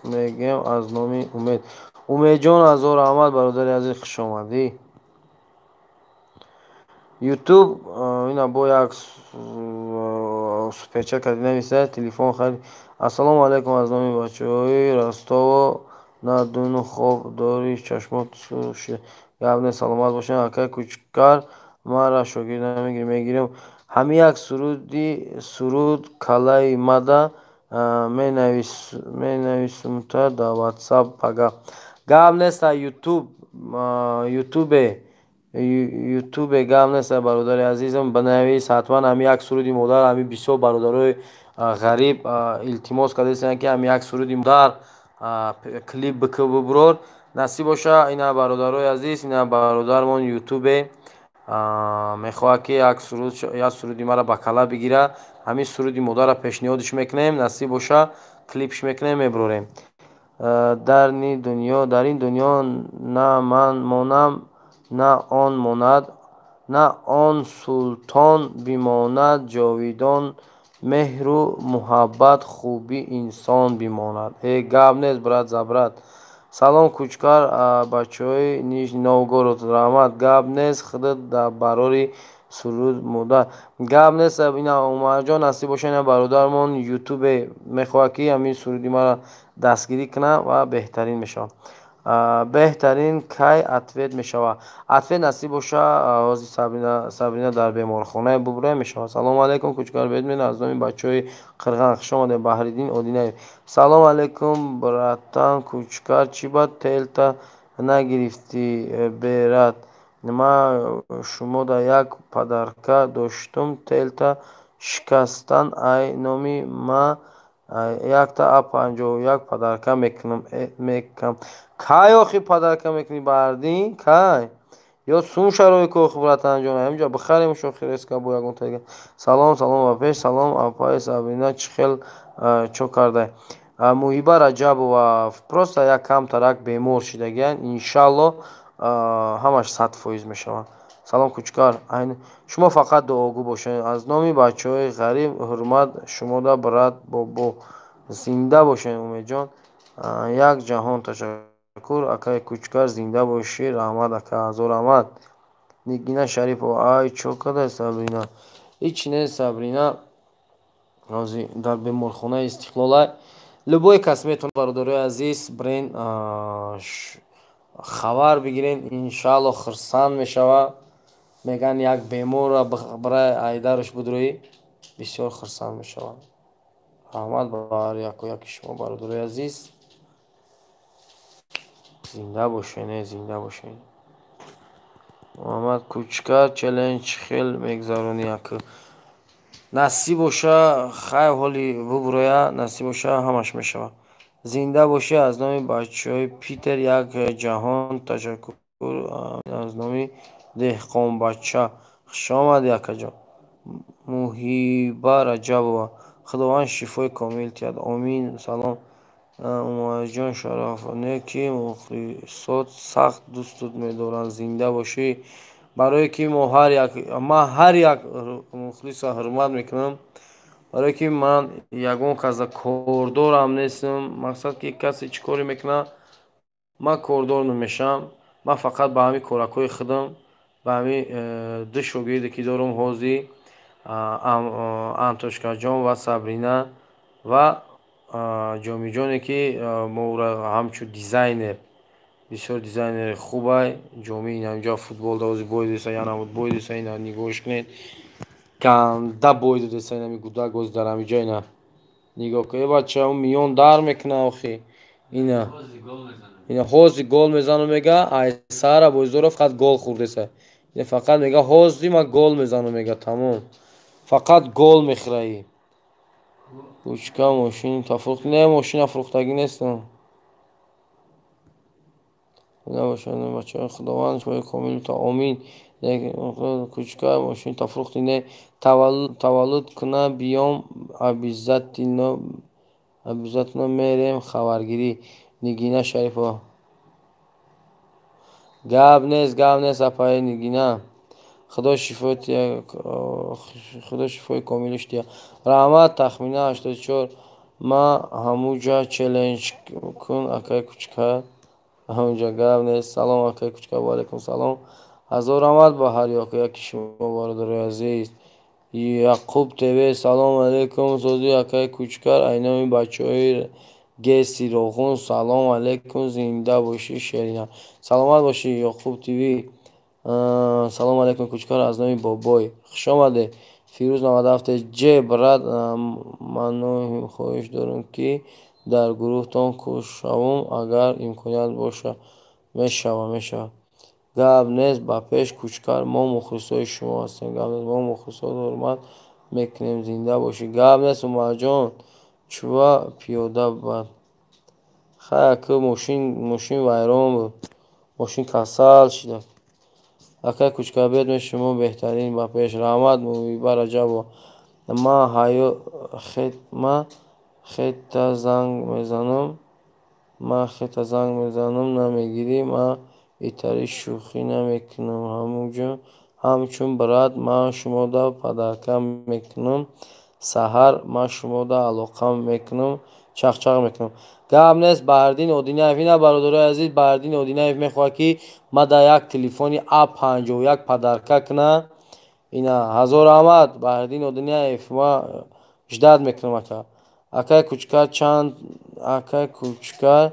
S1: мегӯем аз номи Умед. Умедҷон, ҳазор раҳмат, бародари азиз, хушомадӣ. Ютуб ина бо як суперчат карди, нависад, телефон харид. Ассалому алайкум, аз номи бачаҳои Ростово. На дуну хоб дорӣ, чашмот сурх шуда. Гап нест, саломат бошед. Акай Кучкар, маро шогирд намегирӣ? Мегирем. Ҳамин як суруди суруд калаи мада менависумта дар ватсап пага. Гап нест, ютуб, ютубе. Ютубе гап нест, бародари азизам, банавис ҳатман. Ҳами як суруди модар, ҳами бисёр бародарои ғариб илтимос кардастанд, ки ҳами як суруди модар клип бикӣ, бубурор. Насиб боша. Ина, бародарои азиз, ина бародармон Ютубе мехоҳад, ки як суруд, як суруди мара ба кала бигира. Ҳамин суруди модарро пешниҳодш мекунем. Насиб боша, клипш мекунем, мебурорем. Дар ин дунё на ман монам, на он монад, на он султон бимонад ҷовидон, меҳру муҳаббат, хуби инсон бимонад. Э, гап нест, брат за брат. Салом, Кучкар, бачаҳои Нижний Новгород, раҳмат. Гап нест, худат барори суруд модар. Гап нест. Ина, Умарҷон, насиб боша. Ина бародармон Ютубе мехоҳад, ки ҳамин суруди маро дастгирӣ кунад ва беҳтарин мешавад. Беҳтарин. Кай ответ мешавад? Ответ, насиб боша, ҳозир Сабрина дар беморхонае бубурая, мешавад. Салому алайкум, Кучкар Бедмен, аз номи бачаҳои Қирған, хуш омадед. Баҳриддин Одинаев, салому алайкум, братан. Кучкар, чӣ ба телта нагирифтӣ, брат? Ман шумода як подарка доштум, телта шикастан. Ай номи ма якта А51 подарка мекунам, мекам. Кай охи подарка мекунӣ, Баҳриддин? Кай ё сум шарои охи, братанҷон, ҳаминҷо бихарем шохи резка бо ягон таига. Салом, салом ба пеш. Салом, апаи Сабрина, чӣ хел чо кардай? Муҳиба Раҷабова, просто як камтарак бемор шидагиян. Иншалло, ҳамаш 100% мешавад. Салом, Кучкар, шумо фақат дуогӯ бошед. Аз номи бачаҳои ғариб ҳурмат шумода, брат бобо, зинда бошед. Умедҷон, як ҷаҳон ташаккур, акаи Кучкар, зинда бошӣ. Раҳмат, ака, ҳазор раҳмат. Нигина Шарипова, ай, чо кадай Сабрина? Ҳеҷ нест, Сабрина ҳозир дар беморхонаи Истиқлолай. Любой кас метавонад, бародарои азиз, бирен, хабар бигирен. Иншаалло, хурсанд мешавад. Мегӯянд, як беморро бирай, айдараш будроӣ, бисёр хурсанд мешавад. Раҳмат ба ҳар яку яки шумо, бародарои азиз. Зинда бошен, э, зинда бошен. Муҳаммад Кучкар, челлендж чӣ хел мегузаронӣ, ака? Насиб боша, хай, ҳоли бубуроя, насиб боша, ҳамаш мешавад. Зинда бошӣ. Аз номи бачаҳои Питер як ҷаҳон ташаккур. Аз номи деҳқонбача, хушомадӣ, акаҷон. Муҳиба Раҷабова, Худованд шифои комил диҳад, омин. Салом, Умарҷон Шарафне, ки мухлисот сахт дӯстут медоранд, зинда бошӣ. Барое ки мо ҳар як, ман ҳар як мухлисро ҳурмат мекунам, барое ки ман ягон каса кордорам нестам. Мақсад, ки касе чӣ коре мекунад, ман кордор намешавам. Ман фақат ба ҳамин коракҳои худам, ба ҳамин ду шогирде, ки дорам ҳозир, Антошкаҷон ва Сабрина ва Ҷомиҷоне, ки мо ӯро ҳамчун дизайнер, бисёр дизайнери хубай. Ҷомӣ инамҷа футбол давози бой деса, янамуд бой деса. Ина нигоҳш кунед, ганда бой додеса. Инами гудак боз дар ҳамиҷа, ина нигоҳ кун, э бача, миён дар мекуна охи. Ина, ина ҳозир гол мезану, мега, ай саҳара боздора фақат гол хӯрдеса. Ина фақат мега, ҳозир ман гол мезану, мега, тамом, фақат гол мехӯраӣ. Кучка, мошин тафрӯхт? Не, мошина фурӯхтагӣ нестам. Бачаҳои Худованд шифои комил, омин. Кучка, мошин тафрӯхти? Не. Таваллуд куна биём, обязательно, обязательно мерем хабаргирӣ. Нигина Шарипова, гап нест, гап нест, апаи Нигина. Худо шифои комилиш диҳад. Раҳмат. Тахмина 84, ма ҳамуҷа челлендж кун, акаи Кучка, ҳамуҷа. Гап нест. Салом, акаи Кучка. Ваалайкум салом. Ҳазор раҳмат ба ҳар яку яки шумо, бародарои азиз. Яқуб ТВ, салому алайкум, сози, акаи Кучкар, айноми бачаҳои геси Роғун, салому алайкум, зинда бошӣ, шерина. Саломат бошӣ, Ёқуб ТВ. Салому алайкум, Кучкар, аз номи Бобой, хушомадед. Фирӯз 97 ҷ, брат, маноҳим, хоҳиш дорам, ки дар гурӯҳтон кушавум, агар имконият боша. Мешава, мешава. Гап нест, ба пеш, Кучкар, мо мухлисои шумо ҳастем. Гап нест, мо мухлисо ҳурмат мекунем, зинда бошӣ. Гап нест, Умарҷон, чува пиёда бад. Хай, ака, мошин вайрон буд, мошин касал шида. Акай Кучкар, бедме шумо беҳтарин, ба пеш. Раҳмат, Муҳиба Раҷабова. Ман хета занг мезанам, ман хета занг мезанам, намегирӣ. Ман итари шӯхӣ намекунам, ҳамчун брат ман шумода подарка мекунам. Саҳар ман шумода алоқа мекунам, чақчақ мекунам. Гап нест, Баҳриддин Одинаев. Ина, бародарои азиз, Баҳриддин Одинаев мехоҳад, ки ма дар як телефони А51 подарка куна. Ина, ҳазор раҳмат, Баҳриддин Одинаев, ма ждать мекунам, ака. Акай Кучкар, чанд, акай Кучкар,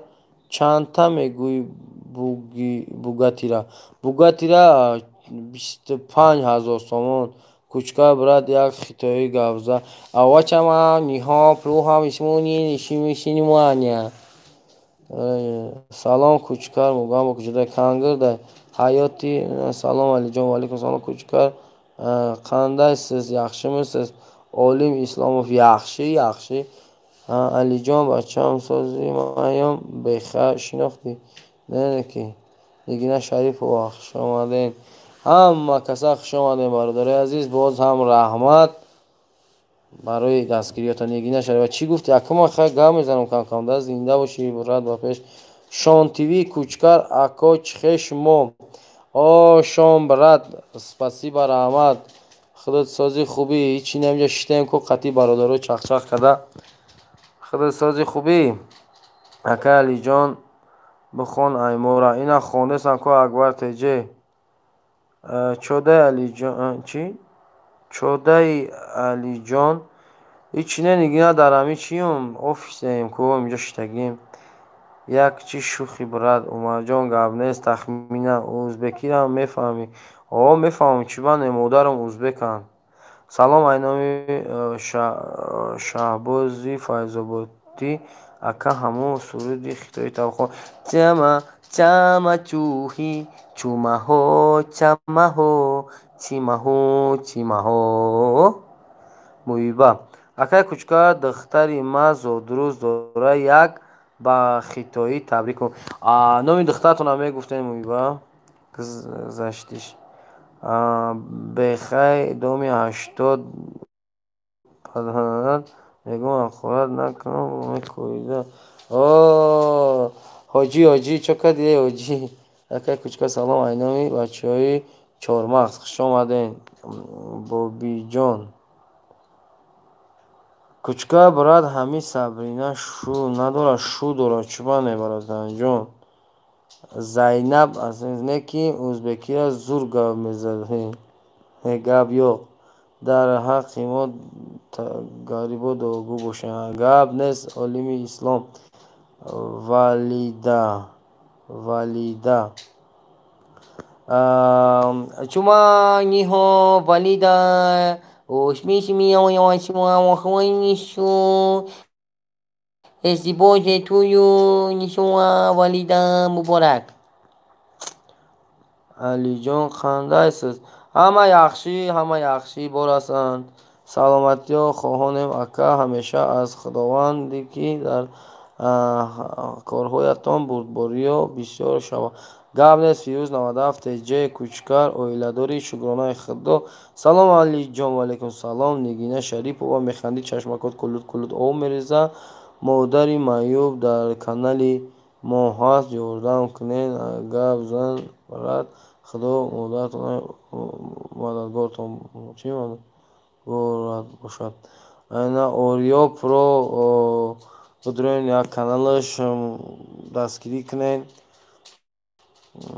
S1: чандта мегӯӣ Бугатира? Бугатира 25 000 сомон. Кучкар, брат, як хитоӣ гап зад. Авачама ниҳо плуҳам исмуни нишимишинмуаня. Салом, Кучкар, мугамбо куҷода кангирда ҳаёти. Салом, Алиҷон. Ваалайкум салом, Кучкар, қандайсиз, яхшимисиз? Олим Исломов, яхши, яхши. Алиҷон, бачам, сози маём беха шинохтӣ? Не, ки Нигина Шарипова, хушомадед, ҳама каса хушомадед, бародарои азиз. Боз ҳам раҳмат барои дастгириётон. Нигина Шарипова чӣ гуфт? Якума хай гап мезанам камкам да. Зинда бошӣ, брат, ба пеш. Шон ТВ, Кучкар ако, чихе шумо? О, Шон, брат, спасибо, раҳмат, худот сози, хубӣ? Ҳичи намҷа, шиштем ку қатъи бародаро чақчақ карда. Худот сози, хубӣ? Акай Алиҷон, бихон аймора. Ина хондесам ку, Акбар Теҷе. Чодаи Алиҷон чӣ? Чодаи Алиҷон ҳичи не, Нигина, дар ҳамин чиюм, офисем ку, инҷо шиштагим. Як чи шӯхи, брат. Умарҷон, гап нест. Тахмина узбекиам мефаҳмӣ? О, мефаҳмам, чӣ бане, модарам узбеканд. Салом, айноми Шаҳбози Файзободӣ. Ака, ҳамун суруди хитои тавхон чама чама чӯҳи чумаҳо чамаҳо чимаҳо чимаҳо. Муҳиба, акай Кучкар, духтари ма зодрӯз дора, як ба хитоӣ табрик кун. Номи духтаратонам мегуфтем, Муҳиба? Гузаштиш бехай доми 80 мегӯм, ҳақорат накунам, мекоида. Ҳоҷӣ, ҳоҷӣ, чо кардӣ, э ҳоҷӣ? Акай Кучкар, салом, айноми бачаҳои Чормағз, хушомадед, Бобиҷон. Кучкар, брат, ҳамин Сабрина шу надорад? Шу дорад, чӣ бане, бародарҷон? Зайнаб не, ки узбекира зур гап мезад. Гап ёқ, дар ҳаққи мо гарибо дуогӯ бошанд. Гап нест, Олими Ислом. Валида, Валида, чума ниҳо валида. Ошмишмиёёшмаохонишу издивоҷи тую нишуа валида муборак. Алиҷон, қандайсиз? Ҳама яхшӣ, ҳама яхшӣ борасанд, саломатиё хоҳонем, ака. Ҳамеша аз Худованде, ки дар корҳоятон бурдбориё бисёр шавад. Гап нест, Фирӯз 97 теҷ. Кучкар, оиладорӣ? Шукронаи Худо. Салом, Алиҷон. Ваалайкум салом, Нигина Шарипова. Механдӣ, чашмакот кулут кулут об мереза. Модари маъюб дар канали мо ҳаст, ёрдам кунед. Гап зан, брат, Худо модаратон мададгортон чӣ мададгорат бошад. Айна Ориё Про бидроен, як каналаш дастгирӣ кунед.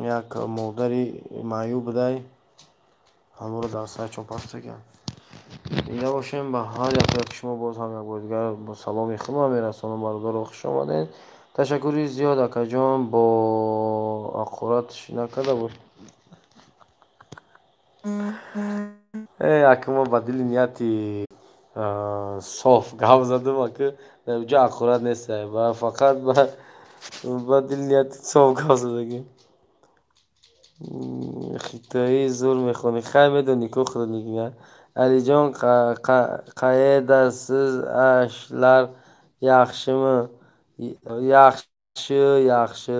S1: Як модари маъюб будай, ҳаморо дар сарчон пастагиям. Зинда бошем. Ба ҳар яке шумо боз ҳам як бори дигар бо саломи худам мерасонам. Бародаро, хуш омадед. Ташаккури зиёд, акаҷон. Бо ҳақорат накарда бош. Ака, мо ба дили нияти соф гап задам, ака, дар ҷо ҳақорат нест, фақат ба дили нияти соф гап задагим. Хитоӣ зур мехонӣ. Хай медонӣ ку худат мегӯӣ. Алиҷон қаедасиз ашлар яхшими? Яхши, яхши.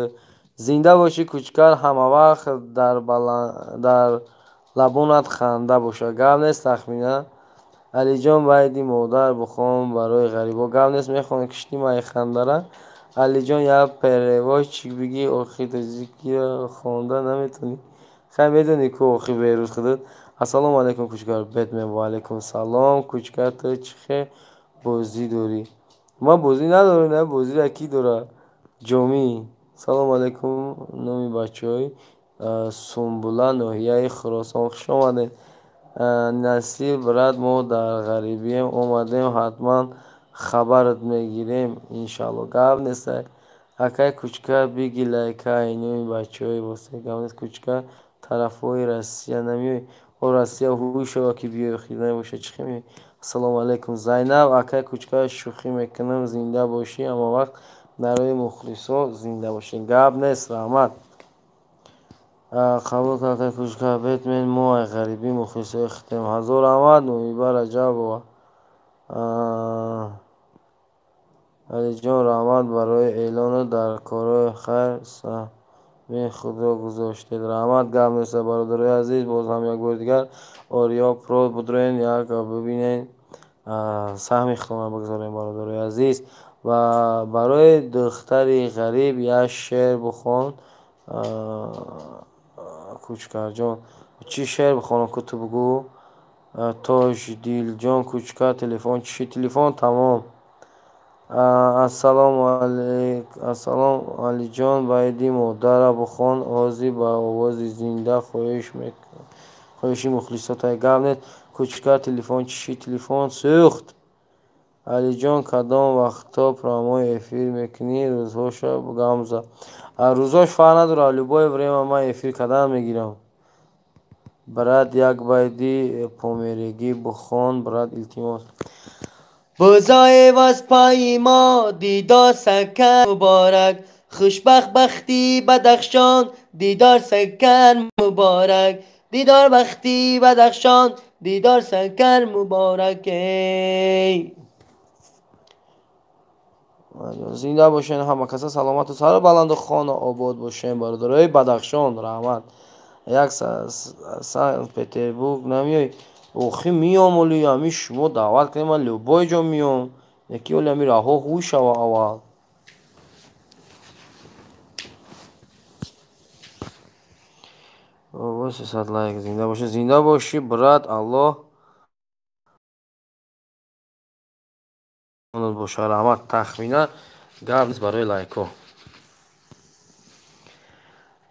S1: Зинда бошӣ Кучкар, ҳамавақт дар лабонат ханда бошад. Гап нест тахмина. Алиҷон байди модар бихон барои ғарибо. Гап нест мехонӣ киштӣ май хандара. Алиҷон як переводчик бигӣ охи тоҷикиро хонда наметавонӣ. Хай медонӣ ку охи берӯз худат. Ассалому алайкум Кучкар Бэтмен. Ва алайкум салом Кучкар, ту чӣ хел бозӣ дорӣ? Ман бозӣ надорам, на бозиро кӣ дора? Ҷомӣ. Салому алайкум номи бачаҳои Сумбула ноҳияи Хуросон. Хуш омадед. Насиб брат, мо дар ғарибием омадем, ҳатман хабарат мегирем иншалло. Гап нест. Акай Кучкар биги лайкай номи бачаҳои босе. Гап нест Кучкар, тарафҳои Россия намеоӣ? О Россия ҳуй шава ки биёй хида набошад чӣ хел меоӣ? Ассалому алайкум Зайнаб. Акай Кучкар шӯхӣ мекунам, зинда бошӣ ҳамавақт барои мухлисо зинда бошӣ. Гап нест, раҳмат. Қабул кун акай Кучкар Бэтмен, мо ай ғарибӣ мухлисои худем. Ҳазор раҳмат Муҳиба Раҷабова. Алиҷон раҳмат барои эълону дар корҳои хайр саҳми худро гузоштед. Раҳмат. Гап нест бародарои азиз, боз ҳам як бори дигар Ориё Про бидроен як бибинед, саҳми худро бигзорем бародарои азиз. Ва барои духтари ғариб як шеър бихон Кучкарҷон. Чӣ шеър бихонам ку ту бигӯ? Тоҷдилҷон Кучкар телефон чӣ? Телефон тамом. Ассалому алайкум Алиҷон, байди модара бихон ҳозир ба овози зинда хоҳиши мухлисотай. Гап нест Кучкар телефон чӣ? Телефон сӯхт. Алиҷон кадом вақтҳо прямой эфир мекунӣ? Рӯзҳоша гамза. Рӯзҳош фарқ надорад, любое время ман эфир кардан мегирам. Брат як байди померегӣ бихон брат илтимос.
S3: Бузои вазпои мо дидор сакан муборак, хушбахт бахти Бадахшон дидор сакан муборак, дидор бахти Бадахшон дидор сакан муборак.
S1: Зинда бошен ҳама каса, саломату сарбаланду хона обод бошен бародарои Бадахшон. Раҳмат. Як Санкт Петербург намеоӣ? Охи миём, оли ҳами шумо даъват кунед, ман любой ҷо миём. Яки оли ҳами раҳо ҳуй шава аввал. О, 300 лайк. Зинда бошед, зинда бошӣ брат, Аллоҳ боша. Раҳмат. Тахмина гап нест барои лайкҳо.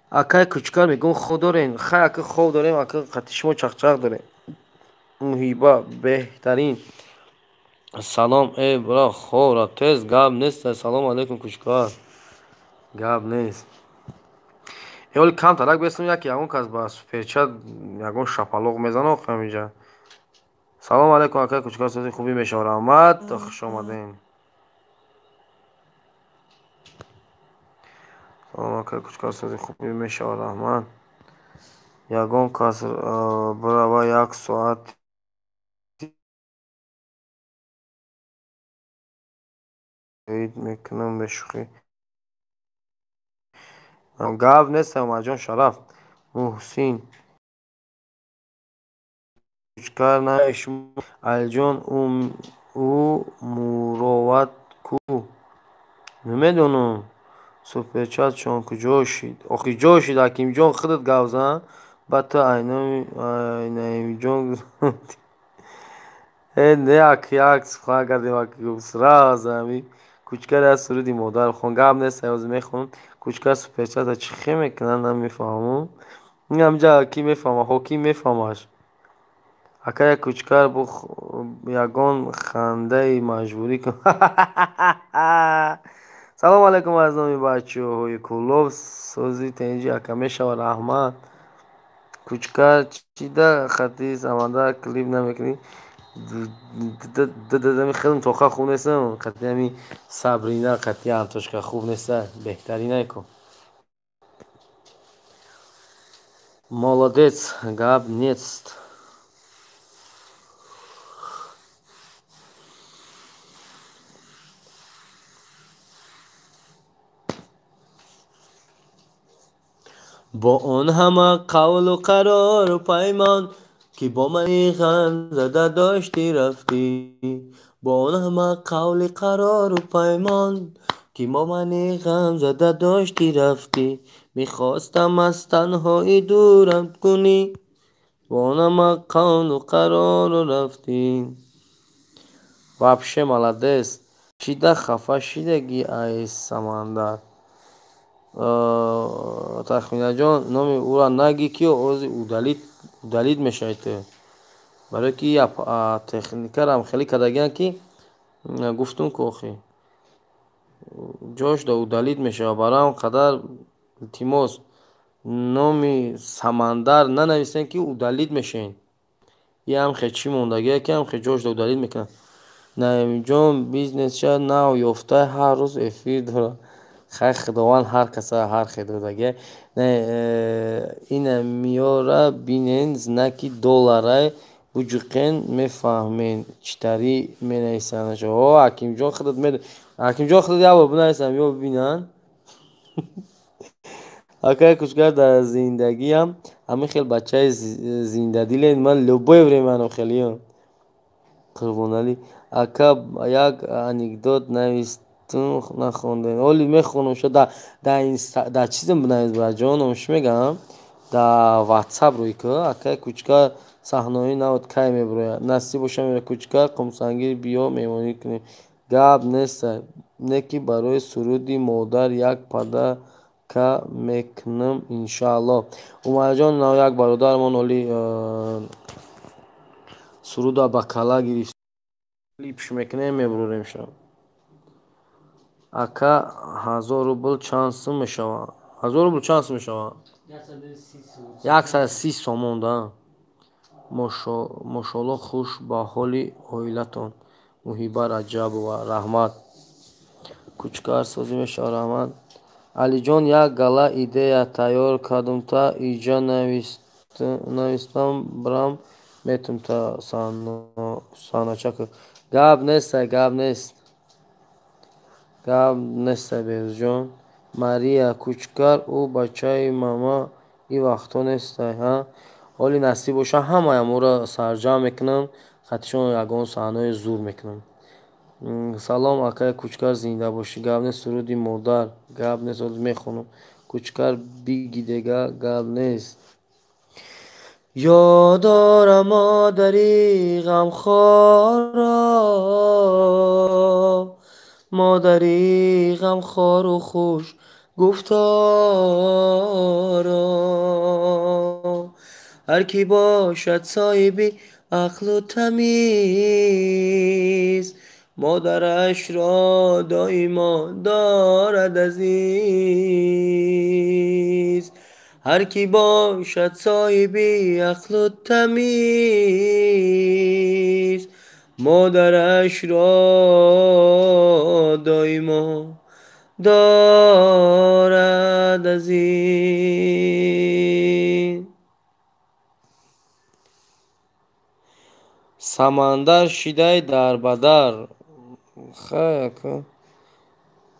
S1: Акай Кучкар мегӯм хоб дорем. Хай ака хоб дорем, ака қати шумо чақчақ дорем. Муҳиба беҳтарин. Салом э бра хора тез. Гап нест. Салому алайкум Кучкар. Гап нест. Эоли камтарак бесум яки ягон кас ба суперчат ягон шапалоқ мезана охи ҳаминҷа. Салому алайкум акай Кучкар, сози хубӣ мешавад. Раҳмат, хуш омадем. Салом акай Кучкар, сози хубӣ мешавад. Раҳмат. Ягон кас бирава як соат мекунам бешӯхӣ. Гап нест Умарҷон Шараф. Муҳсин Кучкар на Алиҷон ӯ муроват ку? Намедонам. Суперчатшон куҷо шид? Охи ҷо шид Ҳакимҷон, худат гап зан. Баъд ту Наимҷон э не як як сухан кардем ак сразу ҳами Кучкар як суруди модар хон. Гап нест ҳозир мехонам. Кучкар суперчата чӣ хел мекунад намефаҳмам. Ин ҳаминҷа ки мефаҳма, ҳоким мефаҳмаш. Ака як Кучкар ягон хандаи маҷбурӣ кун. Салому алайкум аз номи бачаҳои Кӯлоб. Сози тенҷи ака мешавад. Раҳмат. Кучкар чӣ да хати Самандар клип намекунӣ? Хелм тоқа хуб нестам. Қати ҳами Сабрина, қати Антошка хуб неста. Беҳтаринай ку. Молодец, гап нест.
S3: Бо он ҳама қавлу қарору паймон, ки бо мани ғам зада дошти рафтӣ. Бо он ҳама қавли қарору паймон, ки бо мани ғам зада дошти рафтӣ. Мехостам аз танҳоӣ дурам кунӣ, бо он ҳама қавлу қарору рафтӣ.
S1: Вообще молодец. Чида хафа шидагӣ ай Самандар? Тахминаҷон, номи ӯро нагӣ, ки ози удалить мешавед ту. Барое ки техникарам хеле кардагиянд, ки гуфтум ку охи. Ҷош да удалить мешавад. Барои ҳам қадар илтимос, номи Самандар нанависем, ки удалить мешавед. Ям хе чӣ мондагия, ки ям хе ҷош да удалить мекунад. Наимҷон бизнесша нав ёфта, ҳар рӯз эфир дорад. Хай, Худованд ҳар каса ҳар хел додагия. Ина миёра бинен, знаки долларай буҷуқен, мефаҳмен чӣ менависанд. О, Ҳакимҷон, худат медони. Ҳакимҷон, худат як бор бинависам, ё бинанд. Акай Кучкар, дар зиндагиам ҳамин хел бачаи зиндадилен, ман любое время анам хелиём. Қурбоналӣ ака, як анекдот навистум, нахондем. Оли мехонам ша дар чизам бинавис, браҷоном, чӣ мегӯям? Дар ватсап рӯй ку. Акай Кучкар, саҳнаҳои навот кай мебирояд? Насиб боша, мера. Кучкар, Қумсангир биё, меҳмонӣ кунем. Гап нест, не ки барои суруди модар як подарка мекунам, иншааллоҳ. Умарҷон, нав як бародармон оли суруда ба кала гирифт, клипш мекунем, мебурорем ша. Ака, 1000 рубл чанд сум мешавад? 1000 рубл чанд сум мешавад? 130 сомон да. Мошолло, хуш ба ҳоли оилатон. Муҳиба Раҷабова, раҳмат. Кучкар, созӣ мешавад, раҳмат. Алиҷон, як гала идея тайёр кардумта, иҷа навистам, брам метумта саҳначака. Гап нестай, гап нест. Гап нестай, Беҳрӯзҷон. Мария, Кучкар, ӯ бачаи мама и вақтҳо нестай, ҳа? Ҳоли насиб боша, ҳамаям ӯро сарҷамъ мекунам, хатишон ягон саҳнаҳои зур мекунам. Салом, акай Кучкар, зинда бошӣ. Гап нест, суруди модар. Гап нест, ҳозир мехонам. Кучкар биги дега, гап нест.
S3: Ёдорам модари ғамхорро, модари ғамхору хуш гуфторо. Ҳар кӣ бошад соҳиби ақлу тамиз, модарашро доимо дорад азиз. Ҳар кӣ бошад соҳиби ақлу тамиз, модарашро доимо дорад азиз.
S1: Самандар шидай дар бадар. Хай, ака.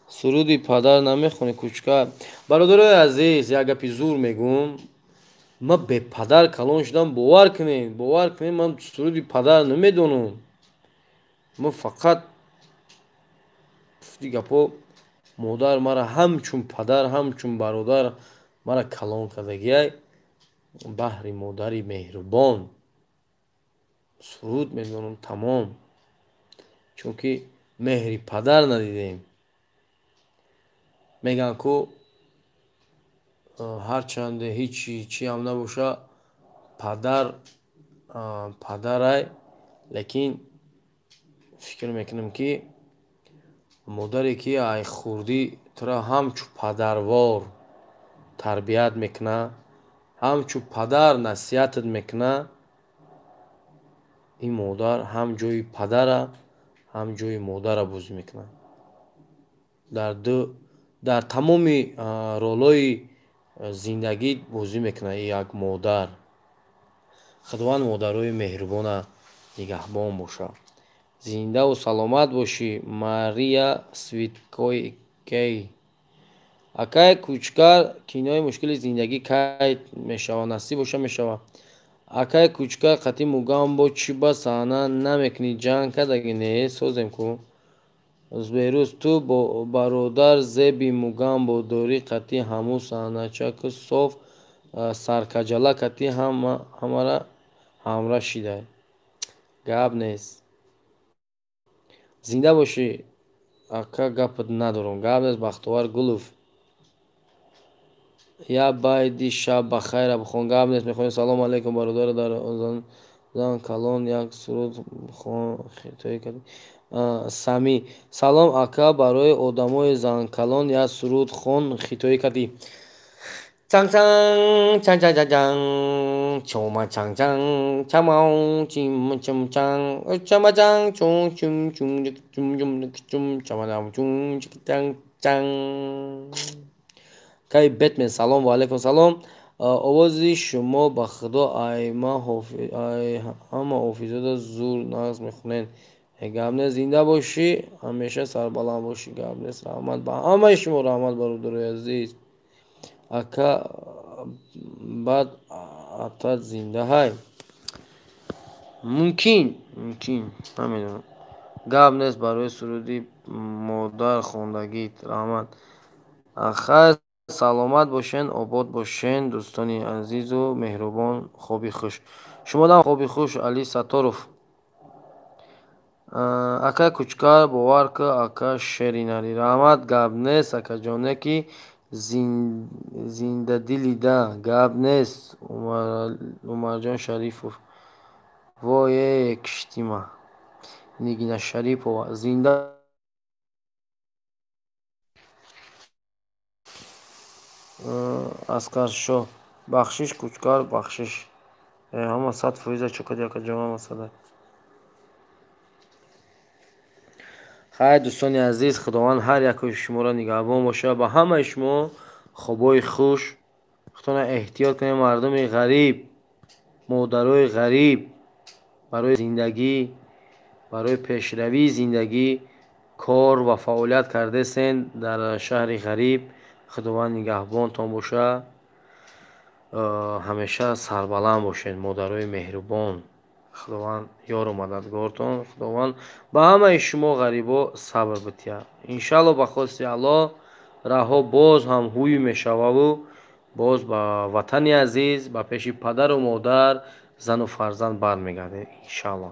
S1: Суруди падар намехонӣ, Кучкар? Бародарои азиз, як гапи зур мегӯм. Ман бепадар калон шудам, бовар кунед, бовар кунед, ман суруди падар намедонам. Ман фақат гуфти гапҳо, модар мара ҳамчун падар, ҳамчун бародар мара калон кардагиай. Баҳри модари меҳрубон суруд медонам, тамом. Чунки меҳри падар надидем. Мегӯянд ку ҳарчанде ҳечи чиам набоша, падар падарай, лекин фикр мекунам, ки модаре ки ай хурдӣ туро ҳамчун падарвор тарбият мекунад, ҳамчун падар насиҳатат мекунад, ин модар ҳам ҷои падара, ҳам ҷои модара бозӣ мекунад. Дар ду, дар тамоми ролҳои
S2: Зиндагӣ бозӣ мекунад як модар. Худованд модарои меҳрубона нигаҳбон бошад. Зиндаву саломат бошӣ, Мария Свиткойкей. Акай Кучкар, кинои мушкили зиндагӣ кай мешавад? Насиб боша, мешавад. Акай Кучкар, қати Мугамбо чӣ ба саҳна намекунӣ? Ҷанг кардаги не, созем ку. Берӯз ту бародар зеби Мугамбо дорӣ, қати ҳамун саҳначаку соф саркаҷала кати ҳамара ҳамра шидай. Гап нест. Зинда бошӣ, ака, гапат надорам. Гап нест, Бахтовар Гулов. Я байди шаб ба хайра бихон. Гап нест, мехонем. Салому алайкум, бародар, дар зан калон як суруд бихон хитоӣ кардӣ. Сами. Салом, ака, барои одамои занкалон як суруд хон хитоӣ кардӣ. Чанг чанг чанг чанг чанг чанг чома чанг чанг чамау чим чим чанг чама чанг чун чум чум чум чум чум чама чум чанг чанг. Кай Бэтмен, салом ва алайкум салом. Овози шумо ба худо ҳама ҳофизода зур нағз мехонед. Гап нест, зинда бошӣ, ҳамеша сарбаланд бошӣ. Гап нест, раҳмат ба ҳамаи шумо, раҳмат, бародарои азиз. Ака, баъд атат зинда ҳай? Мумкин, мумкин, намедонам. Гап нест, барои суруди модар хондагит раҳмат. Хайр, саломат бошен, обод бошен, дӯстони азизу меҳрубон, хоби хуш. Шумодам хоби хуш, Али Сатторов. Ака Кучкар, бовар ку, ака шеринари. Раҳмат, гап нест, акаҷоне ки зиндадилида. Гап нест, Умарҷон Шарифов. Вое, киштима. Нигина Шарипова. Зинда Аскаршоҳ. Бахшиш, Кучкар, бахшиш. Ҳама 100% чӯкади, акаҷон, ҳама сада. Хайр, дӯстони азиз, Худованд ҳар якои шуморо нигаҳбон бошад. Ба ҳамаи шумо хобҳои хуш. Худтонро эҳтиёт кунед, мардуми ғариб, модарои ғариб, барои зиндагӣ, барои пешравии зиндагӣ кор ва фаъолият кардесен дар шаҳри ғариб. Худованд нигаҳбонтон бошад. Ҳамеша сарбаланд бошед, модарои меҳрубон. Худованд ёру мададгортон. Худованд ба ҳамаи шумо ғарибо сабр битиҳад. Иншалло, ба хости Аллоҳ раҳо боз ҳам ҳуй мешававу боз ба ватани азиз, ба пеши падару модар, зану фарзанд бармегардед, иншалло.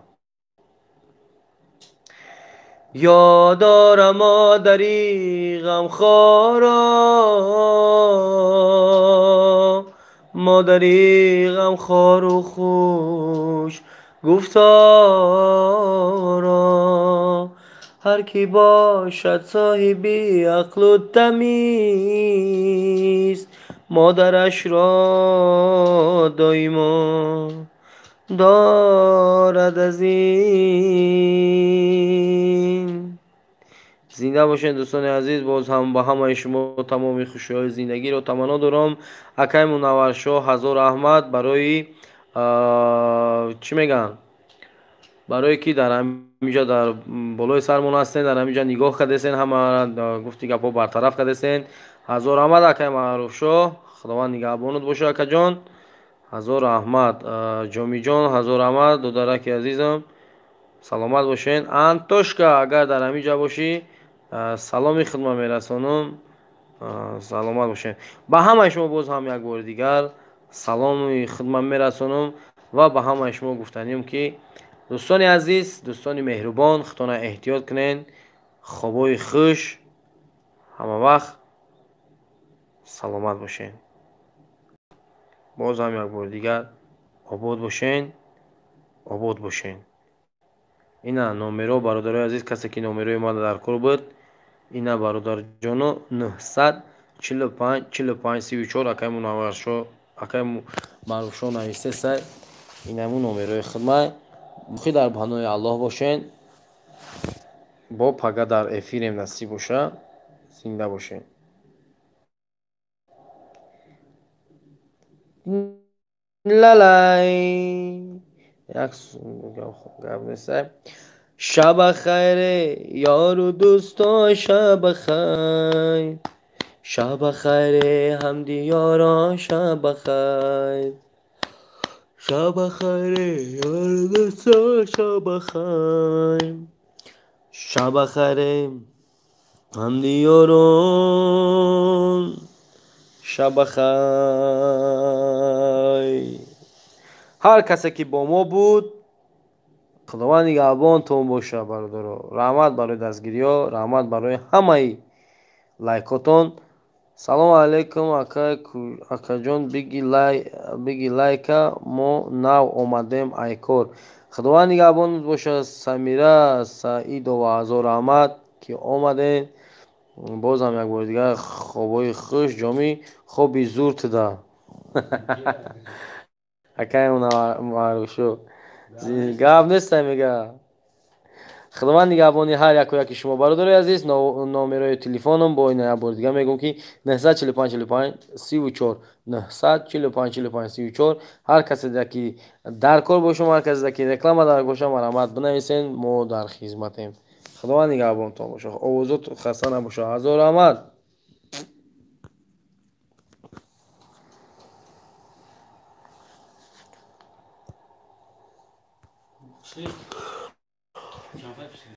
S2: Ёдора модари ғамхоро, модари ғамхору хуш гуфторо, ҳар кӣ бошад соҳиби ақлу тамиз, модарашро доимо дорад азиз. Зинда бошед, дӯстони азиз. Боз ҳам ба ҳамаи шумо тамоми хушиҳои зиндагиро таманно дорам. Акай Мунавваршоҳ, ҳазор раҳмат барои чӣ мегӯянд, барое ки дар ҳаминҷа дар болои сармон ҳастен, дар ҳаминҷа нигоҳ кардесен, ҳама гуфти гапҳо бартараф кардесен. Ҳазор раҳмат, акай Маъруфшоҳ, Худованд нигаҳбонат бошад, акаҷон. Ҳазор раҳмат, Ҷомиҷон, ҳазор раҳмат, додараки азизам, саломат бошен. Антошка, агар дар ҳаминҷа бошӣ, саломи хидмат мерасонам, саломат бошен. Ба ҳамаи шумо боз ҳам як бори дигар саломи хидмат мерасонам ва ба ҳамаи шумо гуфтанием ки дӯстони азиз, дӯстони меҳрубон, худтонро эҳтиёт кунед, хобҳои хуш, ҳама вақт саломат бошед. Боз ҳам як бори дигар обод бошен, обод бошен. Ина номеро, бародарои азиз, касе ки номерои ман дар кор буд, ина бародарҷоно 945 45 34, акай Мунавваршоҳ, акай Маъруфшоҳ навистесай, инаму номерои хидмат. Мухи дар паноҳи Аллоҳ бошен. Бо пага дар эфирем насиб боша. Зинда бошен. Лалай, як гап нест. Шаба хайре, ёру дӯсто, шаба хайр, шаба хайре, ҳамдиёрон, шаба хайр, шаба хайре, ёру дӯсто, шаба хайр, шаба хайре, ҳамдиёрон, шаба хайр. Ҳар касе ки бо мо буд, Худованд нигаҳбонтон боша, бародаро. Раҳмат барои дастгириҳо, раҳмат барои ҳамаи лайкотон. Салому алайкум, акаҷон, биги лайка, мо нав омадем айкор. Худованд нигаҳбонат боша, Самира Саидова, ҳазор раҳмат ки омадем. Бозам як бори дигар хобҳои хуш, ҷомӣ хоби зур туда. Акаи маъруфшо гап нестай, мега. Худованд нигаҳбони ҳар яку яки шумо, бародарои азиз. Номерои телефоном бо ина як бори дигар мегӯм, ки 945 45 34, 945 45 34. Ҳар касе ки дар кор бошам, ҳар касе ки реклама дар боша, марҳамат, бинависен, мо дар хизматем. Худованд нигаҳбонтон боша, овозот хаста набоша. Ҳазор раҳмат.
S1: Шли.